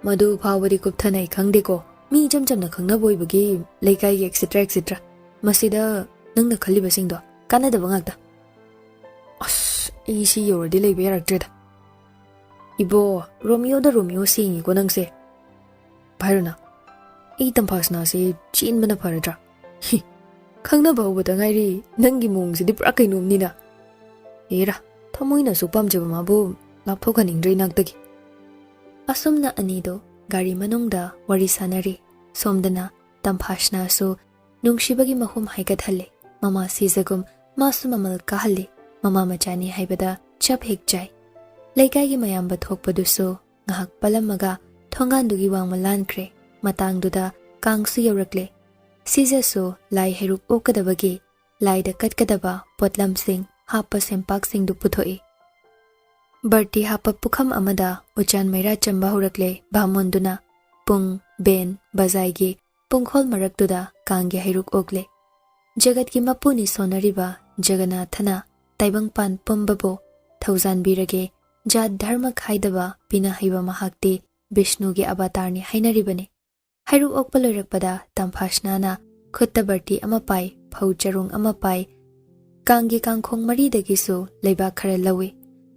ꯃꯗꯨ ꯐꯥꯎꯕꯗꯤ ꯀꯨꯞꯊꯅ ꯑꯩ ꯈꯪꯗꯦꯀꯣ꯫ ꯃꯤ ꯏꯆꯝ ꯆꯝꯅ ꯈꯪꯅꯕ ꯑꯣꯏꯕꯒꯤ ꯂꯩꯀꯥꯏꯒꯤ etcetera etcetera꯫ ꯃꯁꯤꯗ ꯅꯪꯅ ꯈꯜꯂꯤꯕꯁꯤꯡꯗꯣ ꯀꯥꯟꯅꯗꯕ ꯉꯥꯛꯇ꯫ ꯑꯁ, ꯑꯩ ꯁꯤ ꯌꯧꯔꯗꯤ ꯂꯩꯕ ꯌꯥꯔꯛꯇ꯭ꯔꯦꯗ꯫ ꯏꯕꯣ, ꯔꯣꯃꯤꯌꯣꯗ ꯔꯣꯃꯤꯌꯣ ꯁꯦꯡꯉꯤꯀꯣ ꯅꯪꯁꯦ꯫ ꯚꯥꯏꯔꯣꯅꯥ, ꯑꯩ ꯇꯝꯐꯥꯁꯅꯥꯁꯦ ꯆꯦꯟꯕꯅ ꯐꯔꯗ꯭ꯔꯥ? ꯍꯤ, ꯈꯪꯅꯕ ꯍꯧꯕꯗ ꯉꯥꯏꯔꯤ, ꯅꯪꯒꯤ ꯃꯑꯣꯡꯁꯤꯗꯤ ꯄꯨꯔꯥ ꯀꯩꯅꯣꯝꯅꯤꯅ꯫ ꯑꯦꯔꯥ, ꯊꯃꯣꯏꯅ ꯑꯁꯨꯛ ꯄꯥꯝꯖꯕ ꯃꯥꯕꯨ ꯂꯥꯞꯊꯣꯛꯍꯟꯅꯤꯡꯗ꯭ꯔꯦ ꯏꯅꯥꯛꯇꯒꯤ꯫ ꯑꯁꯨꯝꯅ ꯑꯅꯤꯗꯣ ꯒꯥꯔꯤ ꯃꯅꯨꯡꯗ ꯋꯥꯔꯤ ꯁꯥꯟꯅꯔꯤ꯫ ꯁꯣꯝꯗꯅ ꯇꯝꯐꯥꯁꯅꯥꯁꯨ ꯅꯨꯡꯁꯤꯕꯒꯤ ꯃꯍꯨꯝ ꯍꯥꯏꯒꯠꯍꯜꯂꯦ꯫ ꯃꯃꯥ ꯁꯤꯖꯒꯨꯝ ꯃꯥꯁꯨ ꯃꯃꯜ ꯀꯥꯍꯜꯂꯦ꯫ ꯃꯃꯥ ꯃꯆꯥꯅꯤ ꯍꯥꯏꯕꯗ ꯆꯞ ꯍꯦꯛ ꯆꯥꯏ꯫ ꯂꯩꯀꯥꯏꯒꯤ ꯃꯌꯥꯝꯕ ꯊꯣꯛꯄꯗꯨꯁꯨ ꯉꯥꯏꯍꯥꯛ ꯄꯜꯂꯝꯃꯒ ꯊꯣꯡꯒꯥꯟꯗꯨꯒꯤ ꯋꯥꯡꯃ ꯂꯥꯟꯈ꯭ꯔꯦ꯫ ꯃꯇꯥꯡꯗꯨꯗ ꯀꯥꯡꯁꯨ ꯌꯧꯔꯛꯂꯦ꯫ ꯁꯤꯖꯁꯨ ꯂꯥꯏ ꯍꯩꯔꯨꯛ ꯑꯣꯛꯀꯗꯕꯒꯤ ꯂꯥꯏꯗ ꯀꯠꯀꯗꯕ ꯄꯣꯠꯂꯝꯁꯤꯡ ꯍꯥꯞꯄ ꯁꯦꯝꯄꯥꯛꯁꯤꯡꯗꯨ ꯄꯨꯊꯣꯛꯏ꯫ ꯕꯔꯇꯤ ꯍꯥꯞꯄ ꯄꯨꯈꯝ ꯑꯃꯗ ꯎꯆꯥꯟ ꯃꯩꯔꯥ ꯆꯝꯕ ꯍꯧꯔꯛꯂꯦ ꯚꯥꯃꯣꯟꯗꯨꯅ꯫ ꯄꯨꯡ, ꯕꯦꯟ, ꯕꯖꯥꯏꯒꯤ ꯄꯨꯡꯈꯣꯜ ꯃꯔꯛꯇꯨꯗ ꯀꯥꯡꯒꯤ ꯍꯩꯔꯨꯛ ꯑꯣꯛꯂꯦ꯫ ꯖꯒꯠꯀꯤ ꯃꯄꯨꯅꯤ ꯁꯣꯟꯅꯔꯤꯕ ꯖꯒꯅꯥꯊꯅ ꯇꯥꯏꯕꯪꯄꯥꯟ ꯄꯨꯝꯕꯕꯨ ꯊꯧꯖꯥꯟꯕꯤꯔꯒꯦ, ꯖꯥꯠ ꯙꯔꯃ ꯈꯥꯏꯗꯕ ꯄꯤꯅ ꯍꯩꯕ ꯃꯍꯥꯛꯇꯤ ꯕꯤꯁꯅꯨꯒꯤ ꯑꯕꯇꯥꯔꯅꯤ ꯍꯥꯏꯅꯔꯤꯕꯅꯤ꯫ ꯍꯩꯔꯨꯛ ꯑꯣꯛꯄ ꯂꯣꯏꯔꯛꯄꯗ ꯇꯝꯐꯥꯁꯅꯥꯅ ꯈꯨꯠꯇ ꯕꯔꯇꯤ ꯑꯃ ꯄꯥꯏ, ꯐꯧ ꯆꯔꯣꯡ ꯑꯃ ꯄꯥꯏ, ꯀꯥꯡꯒꯤ ꯀꯥꯡꯈꯣꯡ ꯃꯔꯤꯗꯒꯤꯁꯨ ꯂꯩꯕꯥꯛ ꯈꯔ ꯂꯧꯏ꯫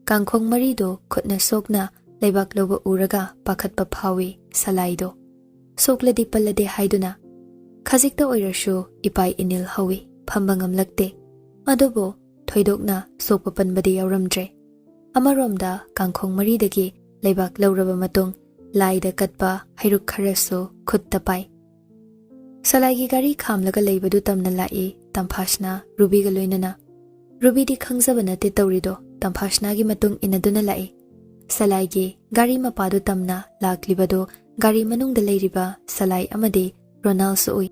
ꯀꯥꯡꯈꯣꯡ ꯃꯔꯤꯗꯣ ꯈꯨꯠꯅ ꯁꯣꯛꯅ ꯂꯩꯕꯥꯛ ꯂꯧꯕ ꯎꯔꯒ ꯄꯥꯈꯠꯄ ꯐꯥꯎꯏ ꯁꯂꯥꯏꯗꯣ꯫ ꯁꯣꯛꯂꯗꯤ ꯄꯜꯂꯗꯦ ꯍꯥꯏꯗꯨꯅ ꯈꯖꯤꯛꯇ ꯑꯣꯏꯔꯁꯨ ꯏꯄꯥꯏ ꯏꯅꯤꯜ ꯍꯧꯏ, ꯐꯝꯕ ꯉꯝꯂꯛꯇꯦ꯫ ꯑꯗꯨꯕꯨ ꯊꯣꯏꯗꯣꯛꯅ ꯁꯣꯛꯄ ꯄꯟꯕꯗꯤ ꯌꯥꯎꯔꯝꯗ꯭ꯔꯦ꯫ ꯑꯃꯔꯣꯝꯗ ꯀꯥꯡꯈꯣꯡ ꯃꯔꯤꯗꯒꯤ ꯂꯩꯕꯥꯛ ꯂꯧꯔꯕ ꯃꯇꯨꯡ ꯂꯥꯏꯗ ꯀꯠꯄ ꯍꯩꯔꯨꯛ ꯈꯔꯁꯨ ꯈꯨꯠꯇ ꯄꯥꯏ꯫ ꯁꯂꯥꯏꯒꯤ ꯒꯥꯔꯤ ꯈꯥꯝꯂꯒ ꯂꯩꯕꯗꯨ ꯇꯝꯅ ꯂꯥꯛꯏ ꯇꯝꯐꯥꯁꯅꯥ ꯔꯨꯕꯤꯒ ꯂꯣꯏꯅꯅ꯫ ꯔꯨꯕꯤꯗꯤ ꯈꯪꯖꯕ ꯅꯠꯇꯦ ꯇꯧꯔꯤꯗꯣ, ꯇꯝꯐꯥꯁꯅꯥꯒꯤ ꯃꯇꯨꯡ ꯏꯟꯅꯗꯨꯅ ꯂꯥꯛꯏ꯫ ꯁꯂꯥꯏꯒꯤ ꯒꯥꯔꯤ ꯃꯄꯥꯗꯨ ꯇꯝꯅ ꯂꯥꯛꯂꯤꯕꯗꯨ ꯒꯥꯔꯤ ꯃꯅꯨꯡꯗ ꯂꯩꯔꯤꯕ ꯁꯂꯥꯏ ꯑꯃꯗꯤ ꯔꯣꯅꯥꯜꯁꯨ ꯎꯏ꯫